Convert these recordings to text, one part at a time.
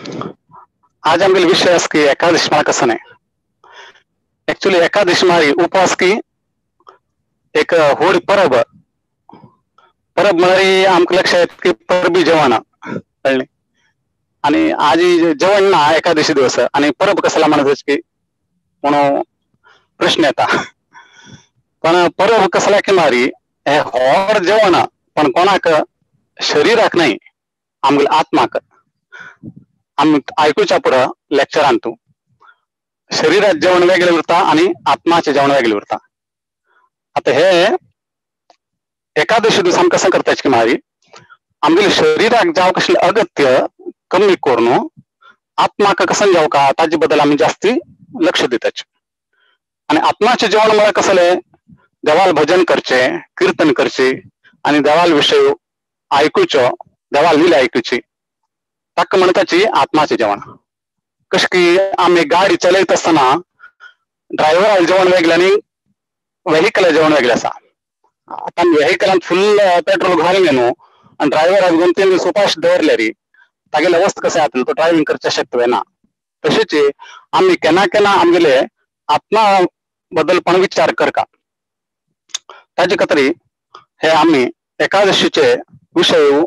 आज आमगेले विषय आसा की एकादशी म्हळ्यार कसो न्हय. एक्चुअली एकादशी म्हळ्यार उपवास की एक व्हड परब. परब म्हळ्यार आमकां लक्षात येता की परबी जेवण, कळ्ळें. आनी आज जेवण ना एकादशी दिवस आनी परब कसला म्हणत की म्हणून प्रश्न येता. पण परब कसला की मारी हे होड जेवण पण कोणाक शरीराक न्हय, आमगेल्या आत्माक. आमी आयकुच्या पुढं लेक्चरान तूं शरीरात जेवण वेगळें उरता आनी आत्माचें जेवण वेगळें उरता. आतां हे एकादशी दिसा आमी कशें करता की मारी आमगेल्या शरीराक जावं कसलें अगत्य कमी करून आत्माक कशें जावका ताजे बद्दल आमी जास्ती लक्ष दिताचे. आनी आत्माचें जेवण म्हळ्यार कसलें, देवाल भजन करचें, किर्तन करचें आनी देवाल विशय आयकुचो, देवाल लिला आयकुची, ताका म्हणटाची आत्माचें जेवण. कशें की आमी गाडी चलयत आसतना ड्रायव्हराक जेवण वेगळें आनी व्हेहिकला जेवण वेगळें आसा. आतां आमी व्हेहिकलान फुल पेट्रोल घालून न्हू आनी ड्रायव्हराक 2-3 दीस उपाश दवरले री तागेले अवस्था कशें जातली, तो ड्रायव्हींग करचें शक्य ना. तशेंच आमी केन्ना केन्ना आमगेले आत्मा बद्दल पण विचार करका. ताजे खातीर हे आमी एकादशीचे विशय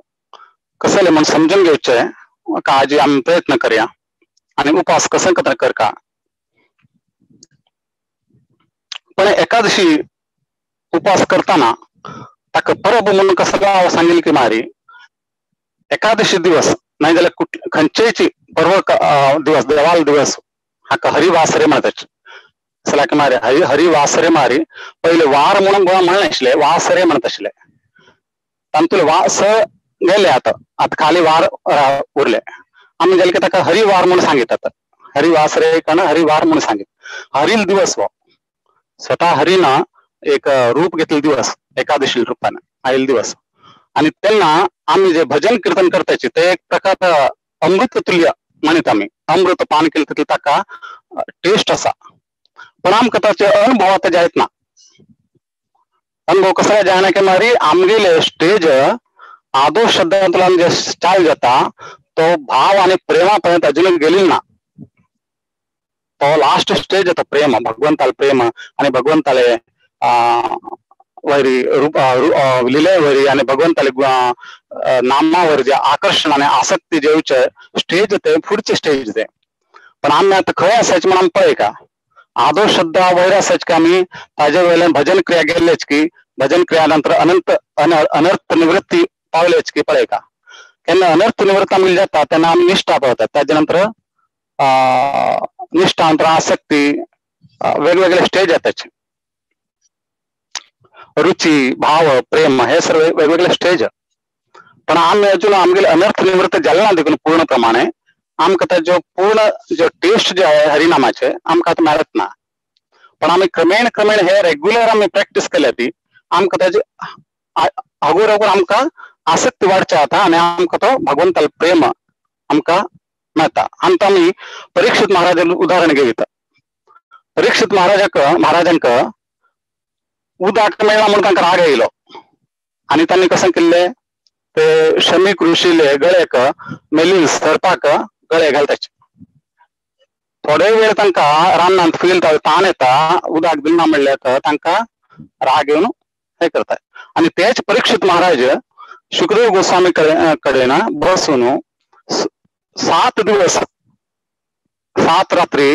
कसले म्हण समजून घेवचे आजी आमी प्रयत्न करया आनी उपास कसं कतर करका. पण एकादशी उपास करताना ताका परब म्हणून कसला सांगेल की मारी एकादशी दिवस नाही जाल्यार खंयचेय पर्व दिवस, देवाल दिवस हाका हरिवासरे म्हणटात. कसला की मारी हरिवासरे मारी पयले वार म्हणून गोवा म्हणनाशिल्ले, वासरे म्हणत आशिल्ले. तातूंतले वास गेले, आतां आतां खाली वार उरले. आमी जाले की ताका हरिवार म्हणून सांगितात. हरिवासरे कारण हरिवार म्हणून सांगित. हरील दिवस हो स्वतः हरीना एक रूप घेतलेले दिवस, एकादशी रूपान आयिल्लो दिवस. आनी तेन्ना आमी जे भजन किर्तन करताचे ते एक प्रकार अमृत तुल्य म्हणीत. आमी अमृत पान केलें तितले ताका टेस्ट आसा. पण आमकां ताचे अनुभव आतां जायत ना. अनुभव कसो जायना की मारी आमगेले स्टेज आदो शब्दांतल्यान जे चाल जाता तो भाव आनी प्रेमा पर्यंत अजून गेली ना. तो लास्ट स्टेज येता प्रेम, भगवंताले प्रेम आनी भगवंताले वैरी रूप लिले वैरी आनी भगवंताले नामावर जे आकर्षण आनी आसक्ती जेवचे स्टेज ते फुडचे स्टेज ते. पण आमी आतां खंय आसाचे म्हण आमी पळयका. आदो श्रद्धा वयर आसाच की आमी ताजे वयल्यान भजन क्रिया गेल्लेच की भजन क्रिया नंतर अनंत अनर्थ निवृत्ती पावलेच की पळयका. केन्ना अनर्थ निवृत्त आमी जाता तेन्ना आमी निश्ठा पावतात. ताजे नंतर निश्ठा नंतर आसक्ती, वेगवेगळे स्टेज येताच. रुची, भाव, प्रेम हे सर्व वेगवेगळे स्टेज. पण आमी अजून आमगेले अनर्थ निवृत्त जाले ना देखून पूर्ण प्रमाणे आमकां ताजो पूर्ण जो टेस्ट जे आहे हरिनामाचे आमकां आतां मेळत ना. पण आमी क्रमेण क्रमेण हे रेग्युलर आमी प्रॅक्टीस केल्या ती आमकां ताजे हागूर हागूर आमकां आसक्ती वाडच्या जाता आनी आमकां तो भगवंतालो प्रेम आमकां मेळटा. आनी आमी परीक्षित महाराजाचें उदाहरण घेयता. परीक्षित महाराजांक उदक मेळना म्हणून तांकां राग येयलो आनी तांणी कशें केल्लें ते शमीक ऋषीले गळ्याक मेलील सर्पाक गळे घालताचे. थोडे वेळ तांकां रानांत फिरता ताण येता, उदक दिना म्हणल्यार तांकां राग येवन हे करता. आनी तेच परीक्षित महाराज शुकदेव गोस्वामी कडेन बसून 7 दिवस 7 रात्री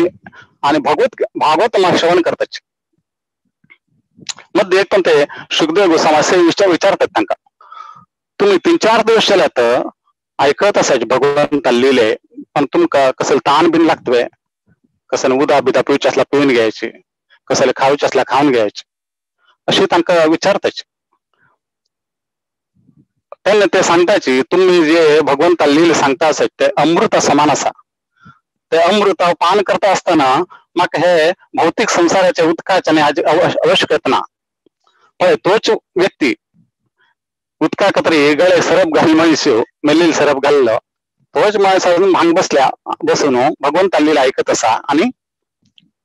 आनी भागवत श्रवण करताचे. मध्ये एक पण ते शुकदेव गोस्वामी असे विचारतात तांकां, तुमी 3-4 दिवस जाल्यात आयकत आसाचे भगवंतान लिहिले, पण तुमकां कसले ताण बीन लागतवे, कसले उदा बिदा पिवचे आसल्यार पिवन घ्यायची, कसले खावचे आसल्यार खावन घ्यायचे, अशें तांकां विचारताचे. तेन्ना ते सांगताची तुमी जे भगवंतान लिहिले सांगता आसत ते अमृता समान आसा. ते अमृत पान करता आसतना म्हाका हे भौतीक संवसाराच्या उदकाचे आनी हाजी आवश्यकता ना. पळय तोच व्यक्ती उदका खातीर गळे सरप घाल मनीस मेल्लील सरप घाल्लो तोच मनीस अजून भांग बसल्या बसून भगवंतान लिला आयकत आसा आनी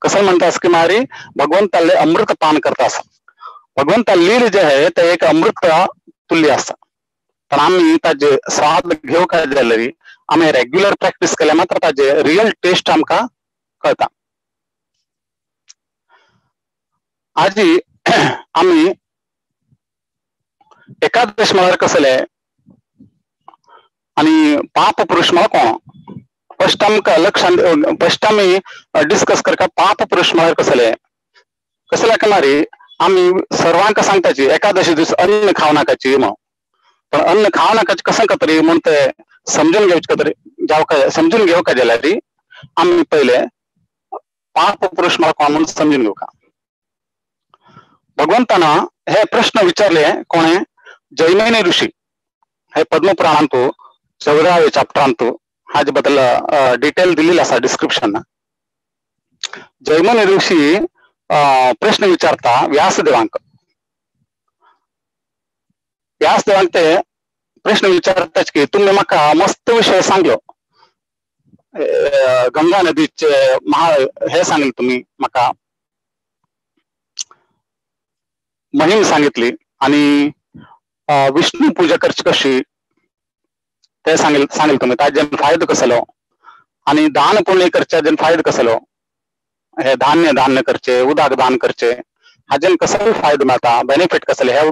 कसं म्हणटा की मारी भगवंताले अमृत पान करता आसा. भगवंतान लील जे आहे ते एक अमृत तुल्य आसा. पण आमी ताजे स्वाद घेवंक जाल्यार आमी रेग्युलर प्रॅक्टीस केल्या मात्र ताजे रियल टेस्ट आमकां कळता. आजी आमी एकादश म्हळ्यार कसले आनी पाप पुरुष म्हळ्यार कोण, फर्स्ट आमकां लक्षांत फर्स्ट आमी डिस्कस करता पाप पुरुष म्हळ्यार कसले. कसले कणारी आमी सर्वांक सांगताची एकादशी दीस अन्न खाव नाकाची म्हणून, पण अन्न खाव नाकाची कसं कतरी म्हूण ते समजून घेवचे कतरी जावका समजून घेवका जाल्यार आमी पयले पाप पुरुष म्हळ्यार कोण म्हणून समजून घेवका. भगवंतान हे प्रश्न विचारले कोणे, जैमिनी ऋषी. हे पद्मपुराणांतु 14व्या चॅप्टरांतु हाजे बद्दल डिटेल दिलेली आसा डिस्क्रिप्शन. जैमिनी ऋषी प्रश्न विचारता व्यासदेवांक. व्यासदेवांक ते प्रश्न विचारताच की तुम्ही म्हाका मस्त विषय सांगलो, गंगा नदीचे महा हे सांगले तुम्ही म्हाका, महिम सांगितली आणि विष्णू पूजा करची कशी ते सांगेल तुम्ही, ताजेन फायदो कसलो आणि दान पुण्य करचे फायदो कसलो, हे धान्य धान्य करचे उदक दान करचे हाजेन कसो फायदो मेळता, बेनिफिट कसले हे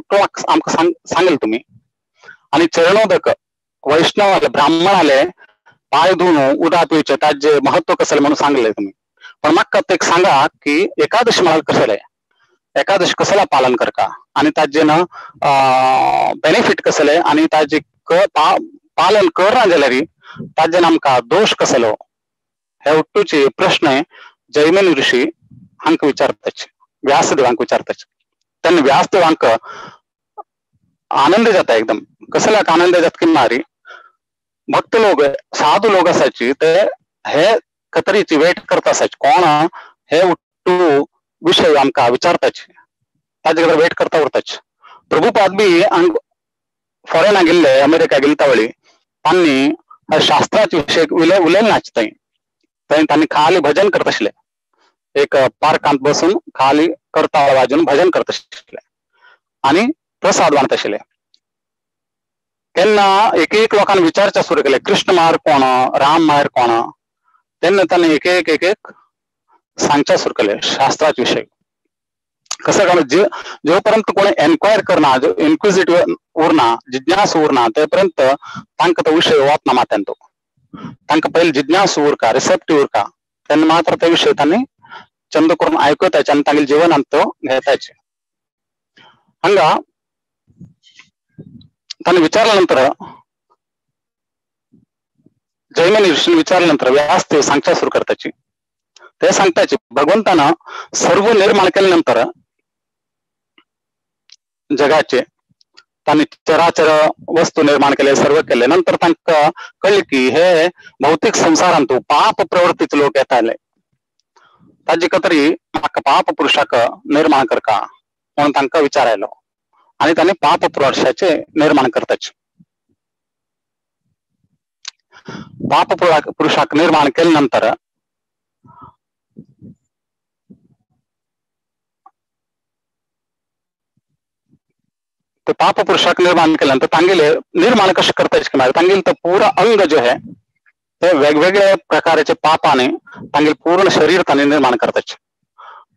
आमकां सांगेल तुम्ही. आणि चरणोदक वैष्णव आले ब्राह्मण आले पाय धुवून उदक पिवचे ताजे महत्व कसले म्हणून सांगले तुम्ही. पण म्हाका ते सांगा की एकादशी म्हळ्यार कसले, एकादशी कसला पालन करका आणि ताजे न बेनिफिट कसले आणि ताजे पालन करना जाल्यार ताजेन आमकां दोश कसलो, हे उट्टूचे प्रश्न जैमिनी ऋषी हांकां विचारताचे, व्यासदेवांक विचारताचे. तेन्ना व्यासदेवांक आनंद जाता एकदम. कसल्याक आनंद जाता की मारी भक्त लोक साधू लोक आसाची ते हे कतरीची वेट करता आसाची, कोण हे उट्टू विषय आमकां विचारताचे ताजे कडेन वेट करता उरताचे. प्रभुपाद बी फॉरेना गेल्ले, अमेरिका गेल्ले त्या वेळी तांणी शास्त्राचे विषय उलयले नाच थंय थंय तांणी खाली भजन करत आशिल्ले, एक पार्कांत बसून खाली करताळ वाजून भजन करत आशिल्ले आनी प्रसाद वांटत आशिल्ले. तेन्ना एक एक लोकांनी विचारचे सुरू केले कृष्ण मार कोण, राम मार कोण, तेन्ना तांणी एक एक एक एक सांगचे सुरू केले शास्त्राचे विषय. कसं कारण जोपर्यंत कोणी एन्क्वायर करना, जो इन्क्विजिटिव्ह उरना, जिज्ञास उरना तेपर्यंत तांकां तो विषय वतना माथ्यान तो तांकां पयलीं जिज्ञास उरका, रिसेप्टिव्ह उरका, तेन्ना मात्र ते विषय तांणी चंद करून आयकताचे आनी तांगेले जिवनांत तो घेताचे. हांगा तांणी विचारल्या नंतर जैमिनी ऋषीन विचारल्या नंतर व्यास ते सांगच्या सुरू करताची. ते सांगताचे भगवंतान सर्व निर्माण केल्यानंतर जगाचे तांणी चराचर वस्तू निर्माण केले, सर्व केले, नंतर तांकां कळ्ळें की हे भौतीक संवसारांत पाप प्रवृत्तीचे लोक येताले, ताजे कतरी म्हाका पाप पुरुषाक निर्माण करका म्हणून तांकां विचार आयलो आनी तांणी पाप पुरुषाचे निर्माण करताचे. पाप पुरुषाक निर्माण केल्या नंतर ते पाप पुरुषाक निर्माण केल्यानंतर तांगेले निर्माण कशें करता म्हळ्यार तांगेले तो पुरा अंग जे आहे ते वेगवेगळ्या प्रकारचे पापाने तांगेले पूर्ण शरीर तांणी निर्माण करताचे.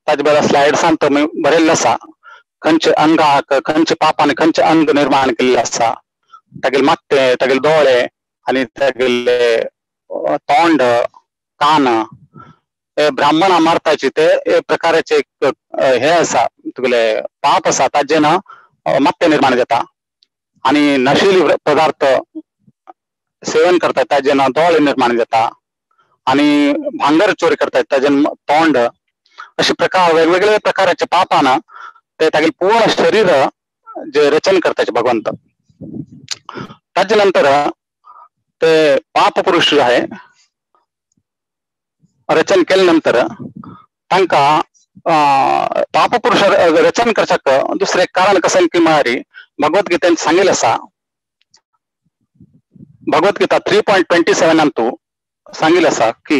ताजे बद्दल स्लायड्सान तुमी बरयल्लें आसा, खंयचे अंगाक खंयचे पापाने खंयचे अंग निर्माण केल्ले आसा, तागेले माथें, तागेले दोळे आनी तागेले तोंड, कान, हे ब्राह्मणा मारताचे ते प्रकाराचे एक हे आसा तुगेले पाप आसा ताजे ना माथें निर्माण जाता आनी नशिली पदार्थ सेवन करतात ताजे ना दोळे निर्माण जाता आनी भांगर चोरी करतात ताजे तोंड, अशे प्रकार वेगवेगळे प्रकाराचे पापान ते तागेले पूर्ण शरीर जे रचन करताचे भगवंत. ताजे नंतर ते पाप पुरुष जे आहे रचन केल्या नंतर तांकां पाप पुरुष रचन करच्याक दुसरें कारण कशें की म्हळ्यार भगवद्गीतेन सांगिल्लें आसा, भगवद्गीता 3.27 सांगिल्लें आसा की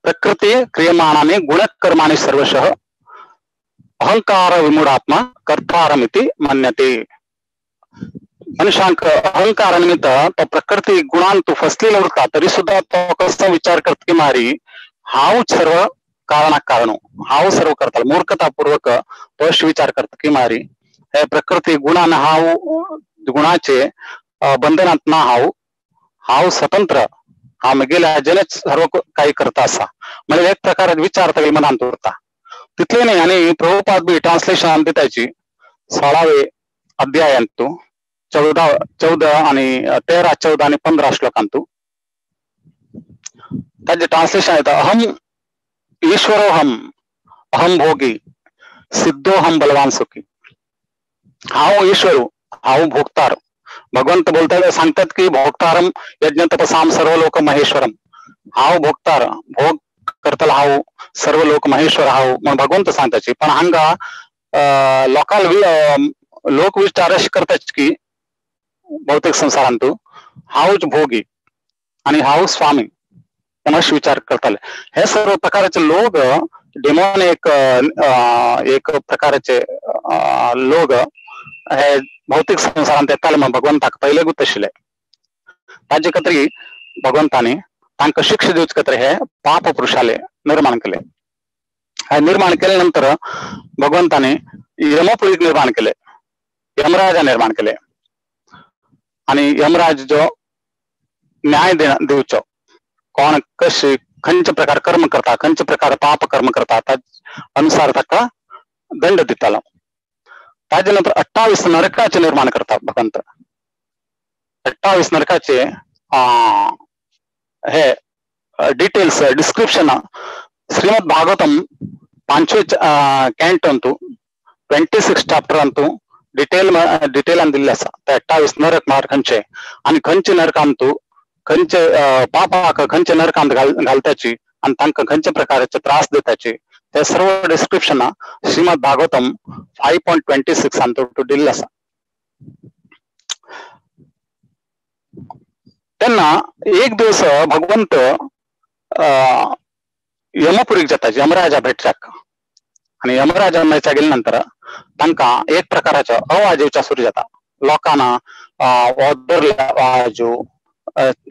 प्रकृती क्रियमाणानि गुणकर्माणि सर्वशः अहंकार विमूढात्मा कर्तारमिति मन्यते. मनशांक अहंकार निमित्त तो प्रकृती गुणान तू फसलेलो उरता, तरी सुद्धा तो कसो विचार करता की मारी हांव सर्व कारणाक कारण, हांव सर्व करता, मूर्खतापूर्वक तो विचार करता की मारी हे प्रकृती गुणान हांव गुणाचे बंधनात ना, हांव हांव स्वतंत्र, हांव म्हगेल्या हाजेनच सर्व काही करता आसा, म्हणजे एक प्रकार विचार तरी मनांत उरता. तितले न्ही, आनी प्रभुपाद बी ट्रान्सलेशन दिताची 16वे अध्यायांतू 14 आणि 13, 14 आणि 15 श्लोकांतू ताजे ट्रान्सलेशन येता, अहम ईश्वरोहम अहम भोगी सिद्धोहम बलवान सुखी. हांव ईश्वर, हांव भोगतार. भगवंत बोलतात, सांगतात की भोगतारम यज्ञ तपसाम सर्व लोक महेश्वरम. हांव भोगतार, भोग करतलो हांव, सर्व लोक महेश्वर हांव म्हणून भगवंत सांगताची. पण हांगा लोकाल लोक विचार अशें करतात की भौतिक संसारांतू हांवच भोगी आणि हांव स्वामी अशें विचार करताले. हे सर्व प्रकारचे लोक डेमॉन एक एक प्रकारचे लोक हे भौतिक संसारांत येताले म्हण भगवंताक पयले गुत आशिल्ले. ताजे खातीर भगवंतांनी तांकां शिक्षा दिवचे खातीर हे पाप पुरुषाले निर्माण केले. हे निर्माण केले नंतर भगवंतांनी यमपुरीक निर्माण केले, यमराजा निर्माण केले. आणि यमराज जो न्याय दिवचो, कोण कशे खंयचे प्रकार कर्म करता, खंयचे प्रकार पाप कर्म करता ताज अनुसार ताका दंड दितालो. ताजे नंतर 28 नरकाचे निर्माण करता भगवंत. 28 नरकाचे हे डिटेल्स डिस्क्रिप्शन श्रीमद भागवतम 5वे कॅन्टोंतू 26 चॅप्टरांतू डिटेलान दिल्ले आसा. ते 28 नरक म्हळ्यार खंयचे आनी खंयचे नरकांतू खंयचे पापाक खंयचे नरकांत घालताची आनी तांकां खंयचे प्रकारचे त्रास दिताची ते सर्व डिस्क्रिप्शन श्रीमद भागवतम 5.26 अंतू दिल्ले आसा. तेन्ना एक दिवस भगवंत यमपुरीक जाता, यमराजा भेटच्याक. आनी यमराजा मेळच्या गेले नंतर तांकां एक प्रकाराचो आवाज येवच्या सुरू जाता. लोकांना ओदरले आवाज,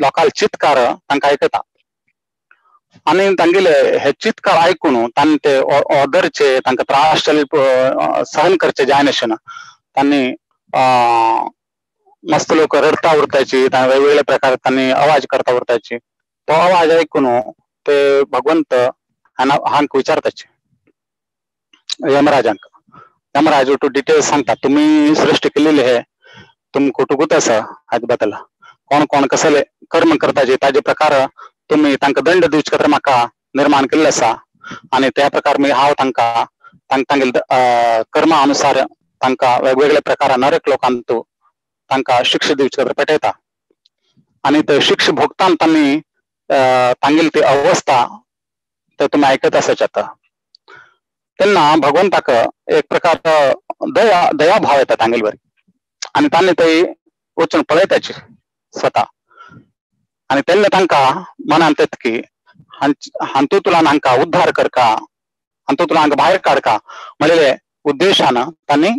लोकांले चित्कार तांकां आयकता. आनी तांगेले हे चित्कार आयकून तांणी ते ऑदरचे तांकां त्रास सहन करचे जायनाशिल्ले, तांणी मस्त लोक रडता उरताची, वेगवेगळे प्रकार तांणी आवाज करता उरताची. तो आवाज आयकून ते भगवंत हांक विचारताचे यमराजांक. यमराज टू डिटेल्स सांगता, तुमी सृष्टी केलेली हे तुमकां कुटुकूच आसा हाजे बद्दल, कोण कोण कसले कर्म करताचे ताजे प्रकार तुमी तांकां दंड दिवचे खातीर म्हाका निर्माण केल्ले आसा आनी त्या प्रकार मी हांव तांकां तांगेले कर्मा अनुसार तांकां वेगवेगळ्या प्रकारान नरक लोकांतू तांकां शिक्षा दिवचे खातीर पेटयता. आनी ते शिक्षा भोगताना तांणी तांगेली ती अवस्था ते तुमी आयकत आसाच आतां. तेन्ना भगवंताक एक प्रकार दया भाव येता तांगेले वरी आनी तांणी थंय वचून पळयताची स्वता. आनी तेन्ना तांकां मनांत येता की हातूंतल्यान हांकां उद्धार करका, हातूंतल्यान हांकां भायर काडका म्हणलेले उद्देशान तांणी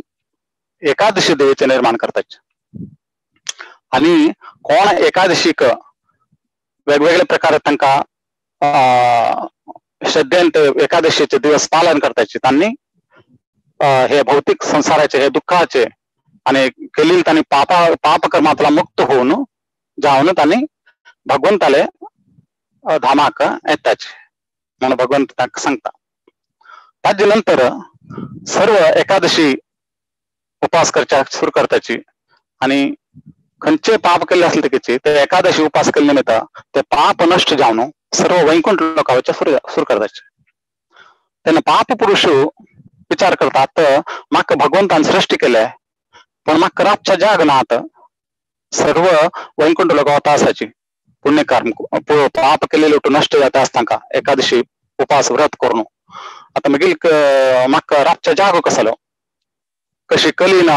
एकादशी देवीचें निर्माण करताचे. आनी कोण एकादशीक वेगवेगळे प्रकारे तांकां श्रद्धेन ते एकादशीचे दिवस पालन करताचे, तांणी हे भौतिक संसाराचे हे दुःखाचे आनी केलेले तांणी पाप कर्मांतल्यान मुक्त होवन जावन तांणी भगवंताले धामाक येताचे म्हणून भगवंत तांकां सांगता. ताजे नंतर सर्व एकादशी उपास करच्या सुरू करताची आनी खंयचे पाप केल्ले आसले तेचे ते एकादशी उपास केल्ले निमित्त ते पाप नश्ट जावन सर्व वैकुंठ लोकांचे सुरू करताचे. तेन्ना पाप पुरुष विचार करतात, म्हाका भगवंतान सृष्टी केले पण म्हाका रातच्या जाग ना, आतां सर्व वैकुंठ लोक वता आसाची पुण्यकर्म पाप केलेले नश्ट जाता आसता तांकां एकादशी उपास व्रत करून. आतां मागीर म्हाका रातच्या जागो कसलो कशी कलीन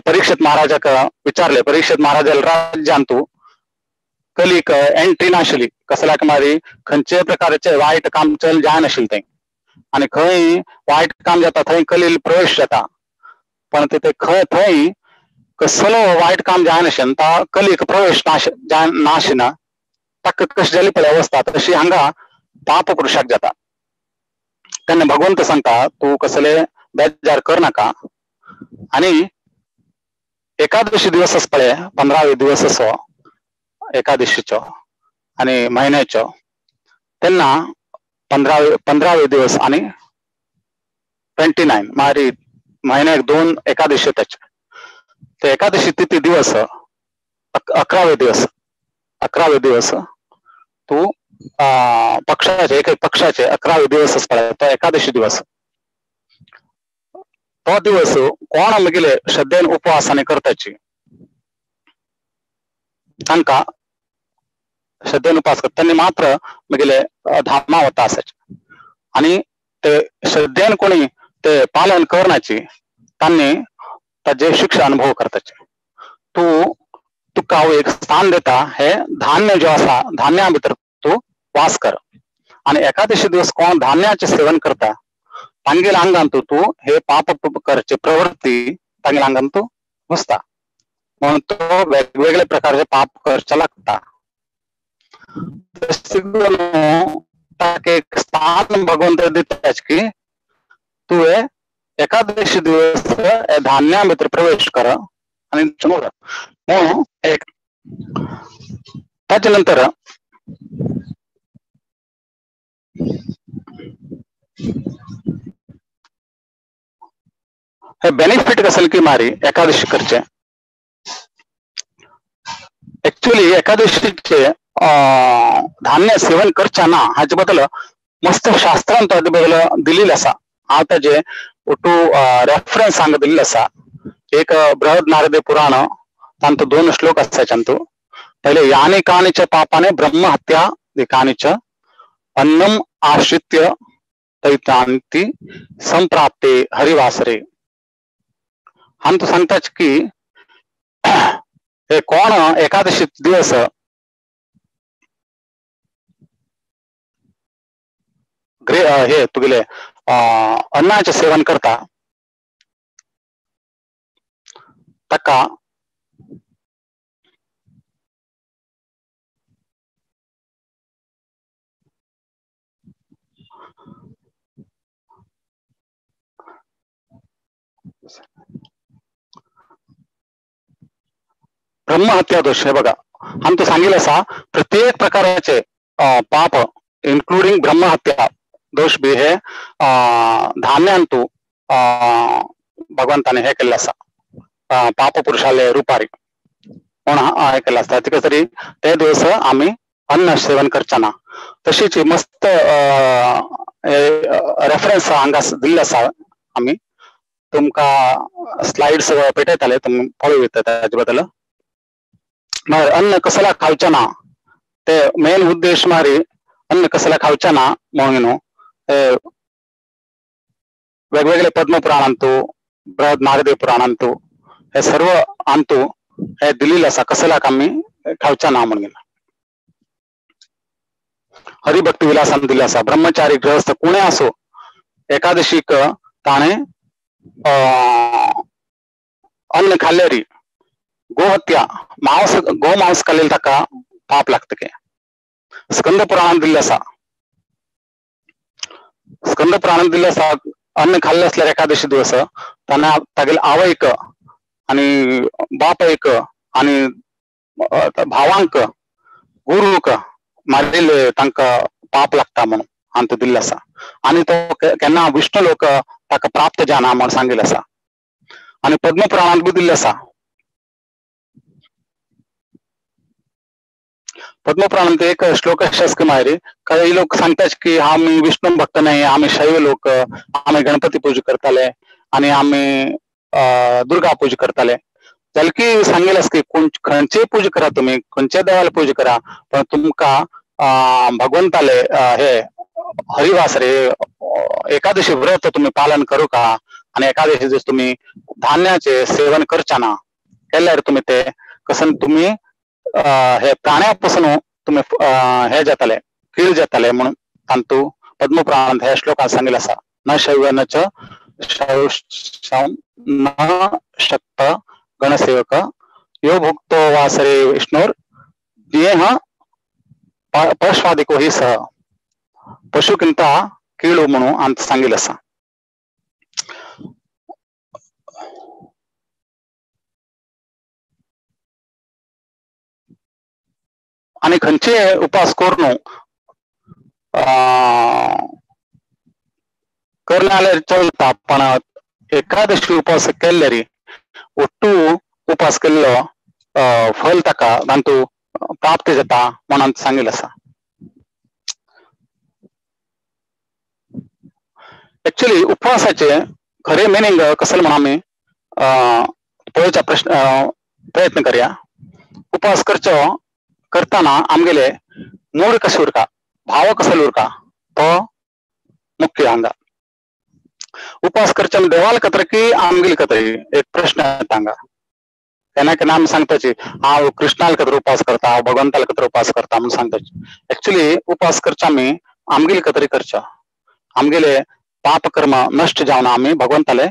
परीक्षित महाराजाक विचारले. परीक्षित महाराजाला राज्यांतू कलीक एंट्री नाशिल्ली, कसल्याक मारी खंयचे प्रकारचे वायट काम चल जायनाशिल्लें थंय आनी खंय वायट काम जाता थंय कलील प्रवेश जाता, पण ते खंय थंय कसलो वायट काम जायनाशें ता कलीक प्रवेश नाशिना ताका कशी जाली पळय अवस्था तशी हांगा पाप पुरुषाक जाता. तेन्ना भगवंत सांगता तूं कसले बेजार कर नाका आनी एकादशी दिवस पळय 15वे दिवस असो एकादशीचो आनी म्हयन्याचो तेन्ना 15वे दिवस आनी 29 मारी म्हयन्याक 2 एकादशी त्याचे ते एकादशी तिथी दिवस 11वे दिवस 11वे दिवस तू पक्षाचे एक पक्षाचे 11वे दिवस पळय तो एकादशी दिवस तो दिवस कोण मगेले श्रद्धेन उपवासाने करताची तांकां श्रद्धेन उपवास करता त्यांनी मात्र मगेले धामा वता असायचे आनी ते श्रद्धेन कोणी ते पालन करण्याची त्यांनी ताजे शिक्षा अनुभव करताचे. तू तुका हांव एक स्थान दिता हे धान्य जो आसा धान्या भितर तूं वास कर आनी एकादशी दिवस कोण धान्याचें सेवन करता तांगेल्या आंगान तूं हे पाप करचे प्रवृत्ती तांगेल्या आंगान तूं घुसता म्हणून तो वेगवेगळे प्रकारचे पाप करचे लागता. ताका एक स्थान भगवंत दिता की तुवें एकादशी दिवस धान्या भितर प्रवेश कर आनी म्हणून एक ताचे नंतर हे बेनिफिट कसल की मारी एकादशी करचे. एक्चुअली एकादशीचे धान्य सेवन करचे ना हाचे बद्दल मस्त शास्त्रान ताचे बद्दल दिलेलें आसा. हांव ताजे टू रेफरन्स हांगा दिल्ले आसा. एक बृहद नारदे पुराण तांतू 2 श्लोक आसा तांतू. पहिले यानी कानिच पापाने ब्रह्म हत्या कानिच अन्नम आश्रित्य तैतांती संप्राप्ते हरिवासरे. हांतू सांगताच की हे कोण एकादशी दिवस हे तुगेले अन्नाचे सेवन करता ताका ब्रह्महत्या दोष. हे बघा आमचं सांगितलं असा प्रत्येक प्रकाराचे पाप इन्क्लुडिंग ब्रह्महत्या दोष बी हे धान्यांतू भगवंताने हे केल्लें आसा पाप पुरुषाले रुपारी म्हण हे केल्लें आसता. तिका तरी ते दिवस आमी अन्न सेवन करचे ना. तशीच मस्त रेफरन्स हांगा दिल्ले आसा. आमी तुमकां स्लायड्स पेटयताले तुमी पळोवं येता ताजे बद्दल. मागीर अन्न कसला खावचें ना ते मेन उद्देश मारी अन्न कसला खावचें ना म्हणून न्हू वेगवेगळे पद्मपुराणांतू बृहद नारदे पुराणांतू हे सर्व अंतू हे दिलेलं आसा कसलाक आमी खावचें ना म्हणून. हरिभक्ती विलासान दिल्लें आसा ब्रह्मचारी गृहस्थ कोणें आसूं एकादशीक ताणें अन्न खाल्ल्यारी गोहत्या मांस गोमांस खाल्लें ताका पाप लागता. स्कंद पुराणांत दिल्लें आसा स्कंद पुराणांत दिल्लें आसा अन्न खाल्लें आसल्यार एकादशी दिवस ताणें तागेले आवयक आनी बापायक आनी भावांक गुरूक मारिल्ले तांकां पाप लागता म्हणून हांतू दिल्लें आसा. आनी तो केन्ना विष्णु लोक ताका प्राप्त जाना म्हण सांगिल्लें आसा. आनी पद्मपुराणांत बी दिल्लें आसा. पद्मपुराणांत एक श्लोक अशें मारी काही लोक सांगतात की आमी विष्णु भक्त नाही आमी शैव लोक आमी गणपती पूजा करताले आनी आमी दुर्गा पूजा करताले. जाल्यार की सांगिल्लें आसा की खंयचेय पूजा करा तुमी खंयच्या देवाला पूजा करा पण तुमकां भगवंताले हे हरिवासरे एकादशी व्रत तुमी पालन करू का आनी एकादशी दिस तुमी धान्याचे सेवन करचे ना केल्यार तुमी ते कसन तुमी हे प्राण्यापासून तुमी हे जाताले कीळ जाताले म्हणून तांतू पद्मपुराणांत ह्या श्लोकांत सांगिल्लें आसा. न शैव न च न शक्त गणसेवक यो भुक्तो वासरे विष्णुर देह पश्वादिको ही सह, पशुकिंत कीळू म्हणून आमचं सांगितलं असा. आणि खंयचे उपास करून करण्याला चलता, पण एकादशी उपास केल्ले ಒಟ್ಟು उपास केल्लो फल ताका तांतू प्राप्त जाता म्हणून सांगितलं आसा. एक्चुअली उपवासाचे खरे मिनिंग कसं म्हणून आमी पळोवच्या प्रश्न प्रयत्न करया. उपवास करचो करताना आमगेले मूड कशें उरता, भाव कसो उरता तो मुख्य हांगा. उपवास करचे देवाल कतर की आमगेली कतर एक प्रश्न येता हांगा. केन्ना केन्ना आमी सांगताची हांव कृष्णाल कतर उपास करता, हांव भगवंताल कतर उपास करता म्हणून सांगताची. एक्चुअली उपास करचे आमी आमगेली कतरी करचो, आमगेले पाप कर्म नश्ट जावन आमी भगवंताले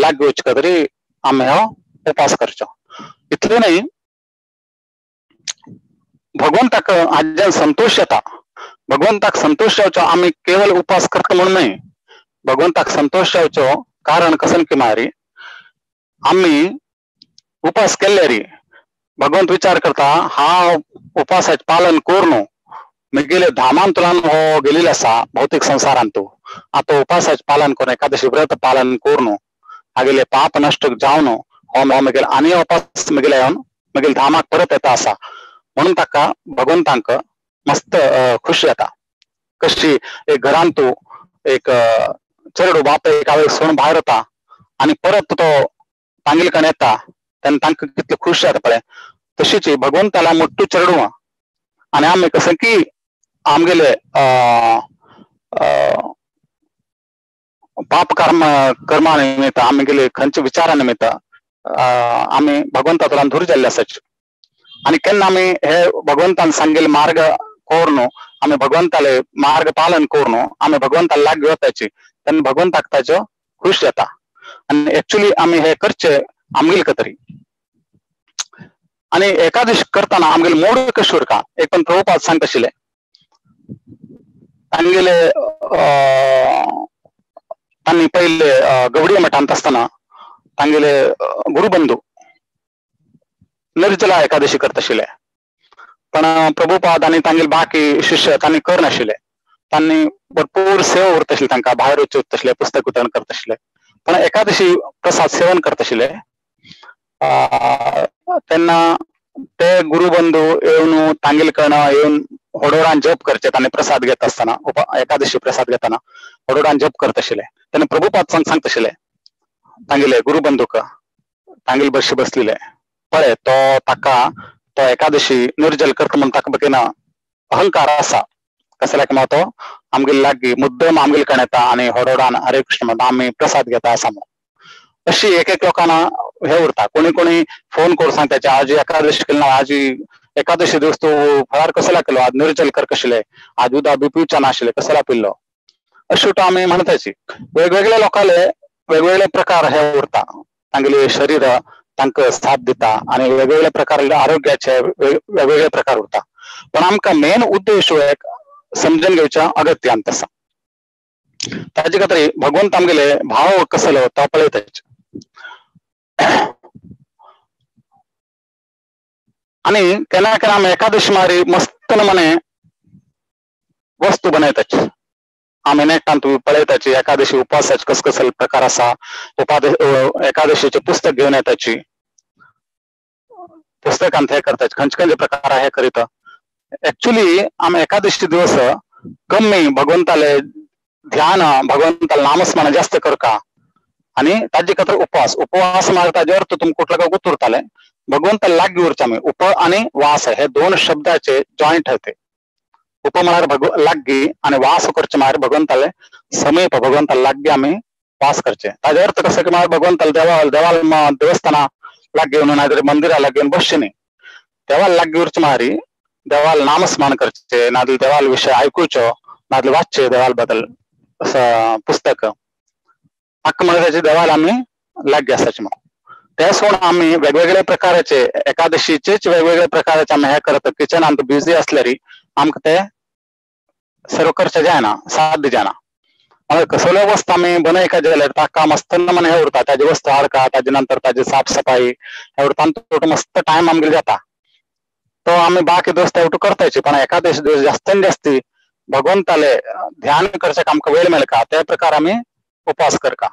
लागू वचचे कतरी आमी हो उपास करचो. इतले न्हय, भगवंताक आज्यान संतोश येता. भगवंताक संतोष जावचो आमी केवल उपास करता म्हणून न्हय, भगवंताक संतोष जावचो कारण कसन की मारी आमी उपास केल्ले भगवंत विचार करता हा उपासाचे पालन करून मेगेले धामांतल्यान हो गेलेलो आसा भौतिक संवसारांतू, आतां उपासाचे पालन करून एकादशी व्रत पालन करून हागेले पाप नश्ट जावन हो मेगेले आनी उपास मेगेले येवन मेगेले धामाक परत येता आसा म्हणून ताका भगवंतांक मस्त खुशी जाता. कशी एक घरांतू एक चेडू बाप एक आवयक सोडून भायर वता आनी परत तो तांगेले कडेन येता तेन्ना तांकां कितले खुश जाता पळय, तशीच भगवंताला मोट्टू चेडू आनी आमी कसं की आमगेले पाप कर्म कर्मा निमित्त आमगेले खंयच्या विचारा निमित्त आमी भगवंतातल्यान दूर जाल्ले आसाची. आनी केन्ना आमी हे भगवंतान सांगेले मार्ग करून आमी भगवंताले मार्ग पालन करून आमी भगवंताला लागू वताची तेन्ना भगवंताक ताचो खुश जाता. आनी एक्चुअली आमी हे करचे आमगेले कतरी. आनी एकादशी करताना आमगेले मोड कशें उरता एक पण प्रभुपाद सांगता आशिल्ले तांगेले तांणी पयले गवडी मठांत आसतना तांगेले गुरुबंधू निर्जला एकादशी करता आशिल्ले, पण प्रभुपाद आनी तांगेले बाकी शिष्य तांणी करनाशिल्ले. तांणी भरपूर सेवा उरता आशिल्ली, तांकां भायर वचचे उरता आशिल्ले, पुस्तक वितरण करता आशिल्ले, पण एकादशी प्रसाद सेवन करता आशिल्ले. तेन्ना ते गुरुबंधू येवन तांगेले कडेन येवन होडोडान जप करचे, तांणी प्रसाद घेता आसतना एकादशी प्रसाद घेतना होडोडान जप करता आशिल्ले. तेन्ना प्रभुपाद सांगता आशिल्ले तांगेले गुरुबंधूक तांगेले बशी बसलेले पळय तो ताका तो एकादशी निर्जल करता म्हणून ताका बघिना अहंकार आसा, कसल्याक तो आमगेले लागीं मुद्दम आमगेले कडेन येता आनी होडोडान हरे कृष्ण म्हणटा आमी प्रसाद घेता आसा म्हणून. अशी एक एक लोकांना हे उरता. कोणी कोणी फोन करून सांगता आज एकादशी केली ना, आज एकादशी दिवस तू फळार कसला केलो, आज निर्जल कर कशिले, आज उदा बी पिवचा नाशिल्ले कसला पिल्लो, अशी आमी म्हणताची. वेगवेगळ्या लोकांले वेगवेगळे प्रकार हे उरता, तांगेले शरीर तांकां साथ दिता आनी वेगवेगळे प्रकार आरोग्याचे वेगवेगळे प्रकार उरता. पण आमकां मेन उद्देश एक समजून घेवच्या अगत्य आसा. ताजे खातीर भगवंत आमगेले भाव कसलो तो पळयताच. आनी केन्ना केन्ना आमी एकादशी मारी मस्त नमने वस्तू बनयताच, आमी नेटान पळयताची एकादशी उपवासाचे कस कसले प्रकार आसा, एकादशीचे पुस्तक घेवन येताची, पुस्तकांत हे करताची, खंयचे खंयचे प्रकार हे करीत. एक्चुअली आमी एकादशी दिवस कमी भगवंताले ध्यान भगवंताले नामस्मरण जास्त करका आनी ताजे खातीर उपवास. उपवास म्हळ्यार ताजे अर्थ तुमकां कुठल्या काय उरताले भगवंताला लागीं उरचे आमी. उप आनी वास हे दोन शब्दाचे जॉयंट होते. उप म्हळ्यार लागीं आनी वास करचे म्हळ्यार भगवंताले समीप, भगवंताला लागीं आमी वास करचे. ताजे अर्थ कसं की म्हळ्यार भगवंताला देवा देवाला देवस्थाना लागीं येवन नाजाल्यार मंदिरा लागीं येवन बसचे न्ही, देवाला लागीं उरचे म्हळ्यार देवाला नामस्मरण करचे, नाजाल्यार देवाल विशय आयकुचो, नाजाल्यार वाचचे देवाल बद्दल पुस्तक. हाका म्हळ्यार देवाला आमी लागीं आसाचे म्हणून. ते सोडून आमी वेगवेगळे प्रकाराचे एकादशीचेच वेगवेगळे प्रकाराचे आमी हे करता. किचनांत बिजी असल्यारी आमकां ते सर्व करचें जायना, साध्य जायना. मागीर कसल्यो वस्तू आमी बनयका जाल्यार ताका मस्त मन हे उरता, ताजी वस्तू हाडका, ताजे नंतर ताजी साफसफाई हे उरता, तो मस्त टायम आमगेलो जाता. तो आमी बाकी दोस तेवटू करताची, पण एकादशी दिवस जास्तीन जास्ती भगवंताले ध्यान करच्याक आमकां वेळ मेळका, त्या प्रकार आमी उपास करका.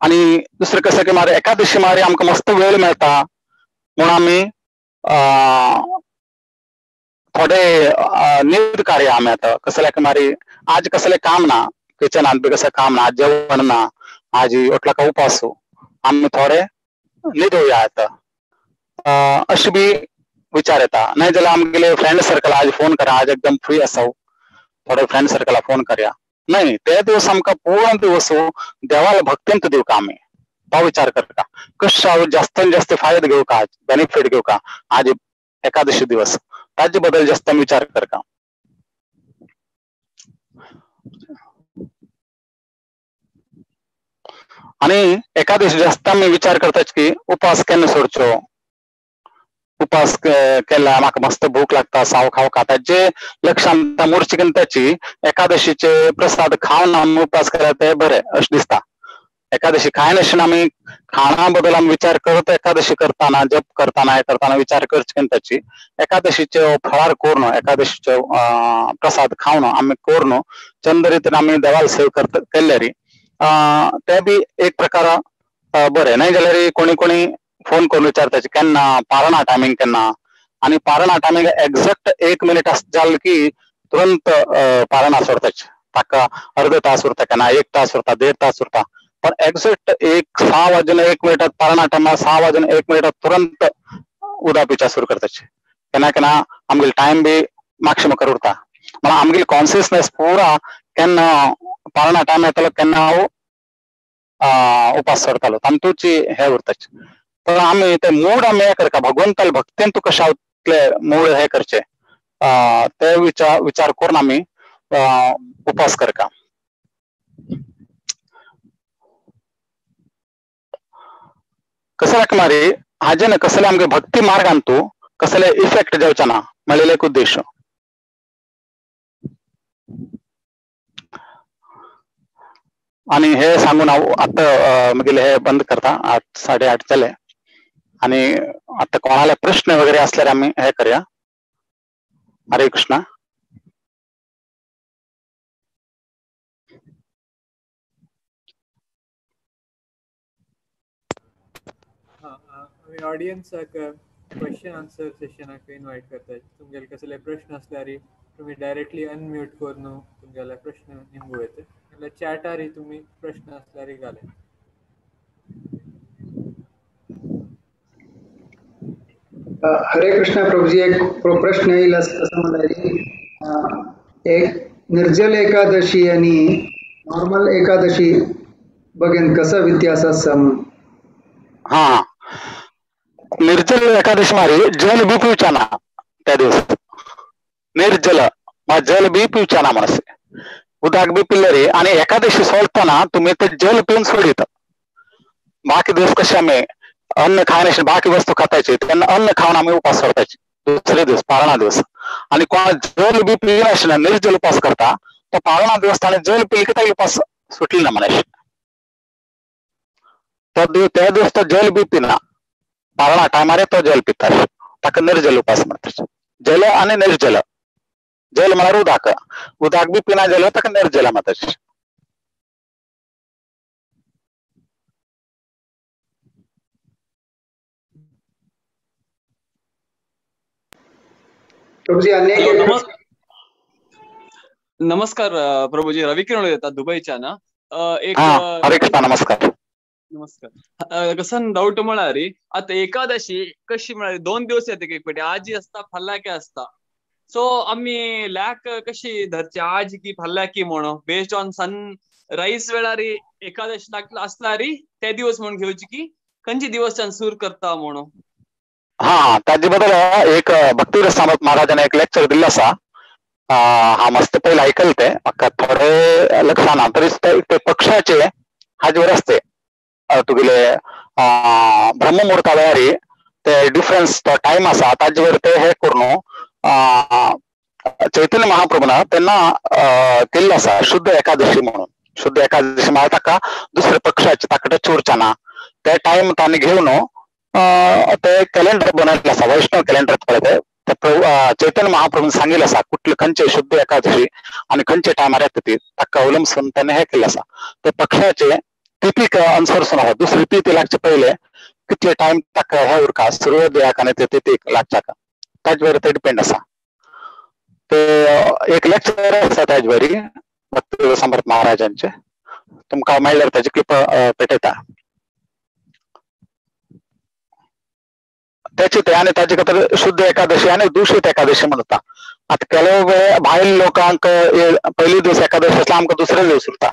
आणि दुसरें कसं की मारे एकादशी मारे आमकां मस्त वेळ मेळटा म्हूण आमी थोडे न्हीद कार्य आमी आतां कसले की मारे आज कसलें काम ना, किचनांत बी कसलें काम ना, आज जेवण ना, आज ओटलाका उपास, आमी थोडे न्हिदोवया आतां अशें बी विचार येता. नाही जाल्यार आमगेले फ्रेंड सर्कल आज फोन करा, आज एकदम फ्री आसा, थोडे फ्रेंड सर्कला फोन करया. नाही, ते दिवस आमकां पूर्ण दिवस देवाला भक्तींत दिवका आमी, तो विचार करता कशें हांव जास्तीन जास्त फायदो घेवका, बेनिफीट घेवका आज एकादशी दिवस, ताजे बद्दल जास्त आमी विचार करता. आणि एकादशी जास्त आमी विचार करतात की उपास केन्ना सोडचो, उपास केला म्हाका मस्त भूक लागता, साव खावका, ताजे लक्षांत मुर्ची त्याची एकादशीचे प्रसाद खावन आमी उपास केला ते बरे अशें दिसता. एकादशी खायनासतना आमी खाणा बद्दल आमी विचार करत एकादशी करतना, जप करतना, हे करतना विचार करचे ताची एकादशीचे फळार करून, एकादशीचे प्रसाद खावन आमी करून चंद रितीन आमी देवाल सेव करता केल्यारी ते बी एक प्रकार बरे. नाही जाल्यार कोणी कोणी फोन करून विचारताचे केन्ना पारणा टायमिंग केन्ना, आनी पारणा टायमिंग एक्झॅक्ट 1 मिनिट जाल की तुरंत पारणा सोडताचे, ताका अर्द तास उरता, केन्ना 1 तास उरता, 1.5 तास उरता, पण एक्झॅक्ट 6 वाजून 1 मिनिटात पारणा टायमार 6 वाजून 1 मिनिटात तुरंत उदक पिवचा सुरू करताचे. केन्ना केन्ना आमगेलो टायम बी मातशें मुखार उरता, म्हणून आमगेली कॉन्सियसनेस पुरा केन्ना पारणा टायम येतालो केन्ना हांव उपास सोडतालो तांतूची हे उरताचे. पण आमी ते मूड आमी हे करता, भगवंताल भक्तीन तूं कशें हांव मूड हे करचे ते विचार विचार करून आमी उपास करता. कसले मारी हाजे ना कसले आमगे भक्ती मार्गान तूं कसले इफेक्ट जावचे ना म्हणलेले एक उद्देश. आणि हे सांगून हांव आतां मागीर हे बंद करता, 8 साडे 8 जाले आणि आता कोणाला प्रश्न वगैरे असल्यार आमी हे करया. हरे कृष्णा. आमी ऑडियन्साक क्वेश्चन आन्सर सेशनाक इन्वायट करता. तुमगेले कसले प्रश्न असल्यार तुम्ही डायरेक्टली अनम्यूट करून तुमगेले प्रश्न निमगू येते, नाल्यार चॅटारय तुमी प्रश्न असल्यार घाले. हरे कृष्णा प्रभुजी, एक प्रश्न येईल असं म्हणाले, एक निर्जल एकादशी आणि नॉर्मल एकादशी बघेन कसा व्यत्यास आसा म्हणून. हा, निर्जल एकादशी मारी जल बी पिवचा ना त्या दिवस, निर्जल जल बी पिवचा ना म्हणसे, उदक बी पिल्ले रे. आणि एकादशी सोडताना तुम्ही ते जल पिऊन सोडित. बाकी दिवस कसे आम्ही अन्न खायनाशी बाकी वस्तू खातायची, त्यांना अन्न खाऊन आम्ही उपास सोडतायचे दुसरे दिवस पारणा दिवस. आणि कोणा जल बी पिनाशी निर्जल उपास करता तो पारणा दिवस त्याने जल पिले की त्या उपास सुटली ना म्हणायचे. तो त्या दिवस तो जल बी पिना, पारणा टायमारे तो जल पिता, ताका निर्जल उपास म्हणतात. जल आणि निर्जल, जल म्हळ्यार उदक, उदक बी पिना जल ताका निर्जल म्हणतात. प्रभुजी अनेक नमस्कार प्रभुजी, रविकिरण उलयता दुबईच्या ना. एक हरे कृष्णा, नमस्कार. नमस्कार. कसं डाऊट म्हळ्यार आता एकादशी कशी म्हळ्यार 2 दिवस येते एक पेटी, आजी असता फाल्यां असता, सो आमी लॅक कशी धरची आज की फाल्यां की म्हणून बेस्ड ऑन सन राईस वेळार एकादशी लागला असल्यारी ते दिवस म्हणून घेवची की खंयचे दिवस सूर करता म्हणून. हा, ताजे बद्दल एक भक्ती सामंत महाराजान एक लेक्चर दिल्लें आसा, हा मस्त पयलीं आयकलें तें, म्हाका थोडे लक्षाना तरी ते पक्षाचे हाजेर आसते. तुगेले ब्रह्ममुहूर्ता वेळार ते डिफरन्स तो टायम आसा ताजेर ते हे करून चैतन्य महाप्रभून तेन्ना केल्लो आसा शुद्ध एकादशी म्हणून. शुद्ध एकादशी म्हळ्यार ताका दुसऱ्या पक्षाचे ताका टच उरचे ना ते टायम तांणी घेवन ते कॅलेंडर बनयल्लें आसा, वैष्णव कॅलेंडर पळय ते चैतन्य महाप्रभून सांगिल्लें आसा कुठले खंयचे शुद्ध एकादशी आनी खंयचे टायमार येता ती ताका अवलंबून ताणें हे केल्लें आसा. ते पक्षाचे तिथीक अनुसरून आसा, दुसरी तिथी लागचे पयले कितले टायम ताका हे उरका सुर्योदयाक आनी ते तिथीक लागच्याक ताजेर ते डिपेंड आसा. ते एक लेक्चर आसा ताजे भक्ती समर्थ महाराजांचे, तुमकां मेळ्ळ्यार ताची क्लिप पेटयता त्याचे ते. आनी ताजे खातीर शुद्ध एकादशी आनी दूषित एकादशी म्हणटा. आतां ಕೆಲವು भायल लोकांक पयली दिवस एकादशी आसल्यार आमकां दुसरे दिवस उरता,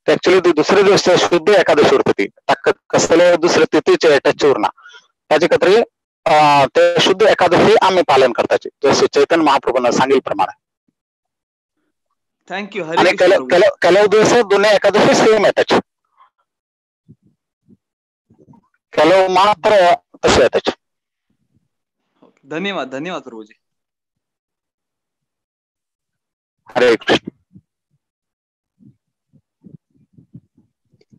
एक्चुअली दुसरे दिवस शुद्ध एकादशी उरता ती, ताका कसले दुसरे तिथीचे टच उरना. ताजे खातीर ते शुद्ध एकादशी आमी पालन करताचे जशें चैतन्य महाप्रभून सांगिल्ले प्रमाणे. Thank you. आनी ಕೆಲವು दिवस दोन्ही एकादशी सेम येताचे, ಕೆಲವು मात्र तशे येताचे. धन्यवाद, धन्यवाद प्रभुजी. हरे कृष्ण.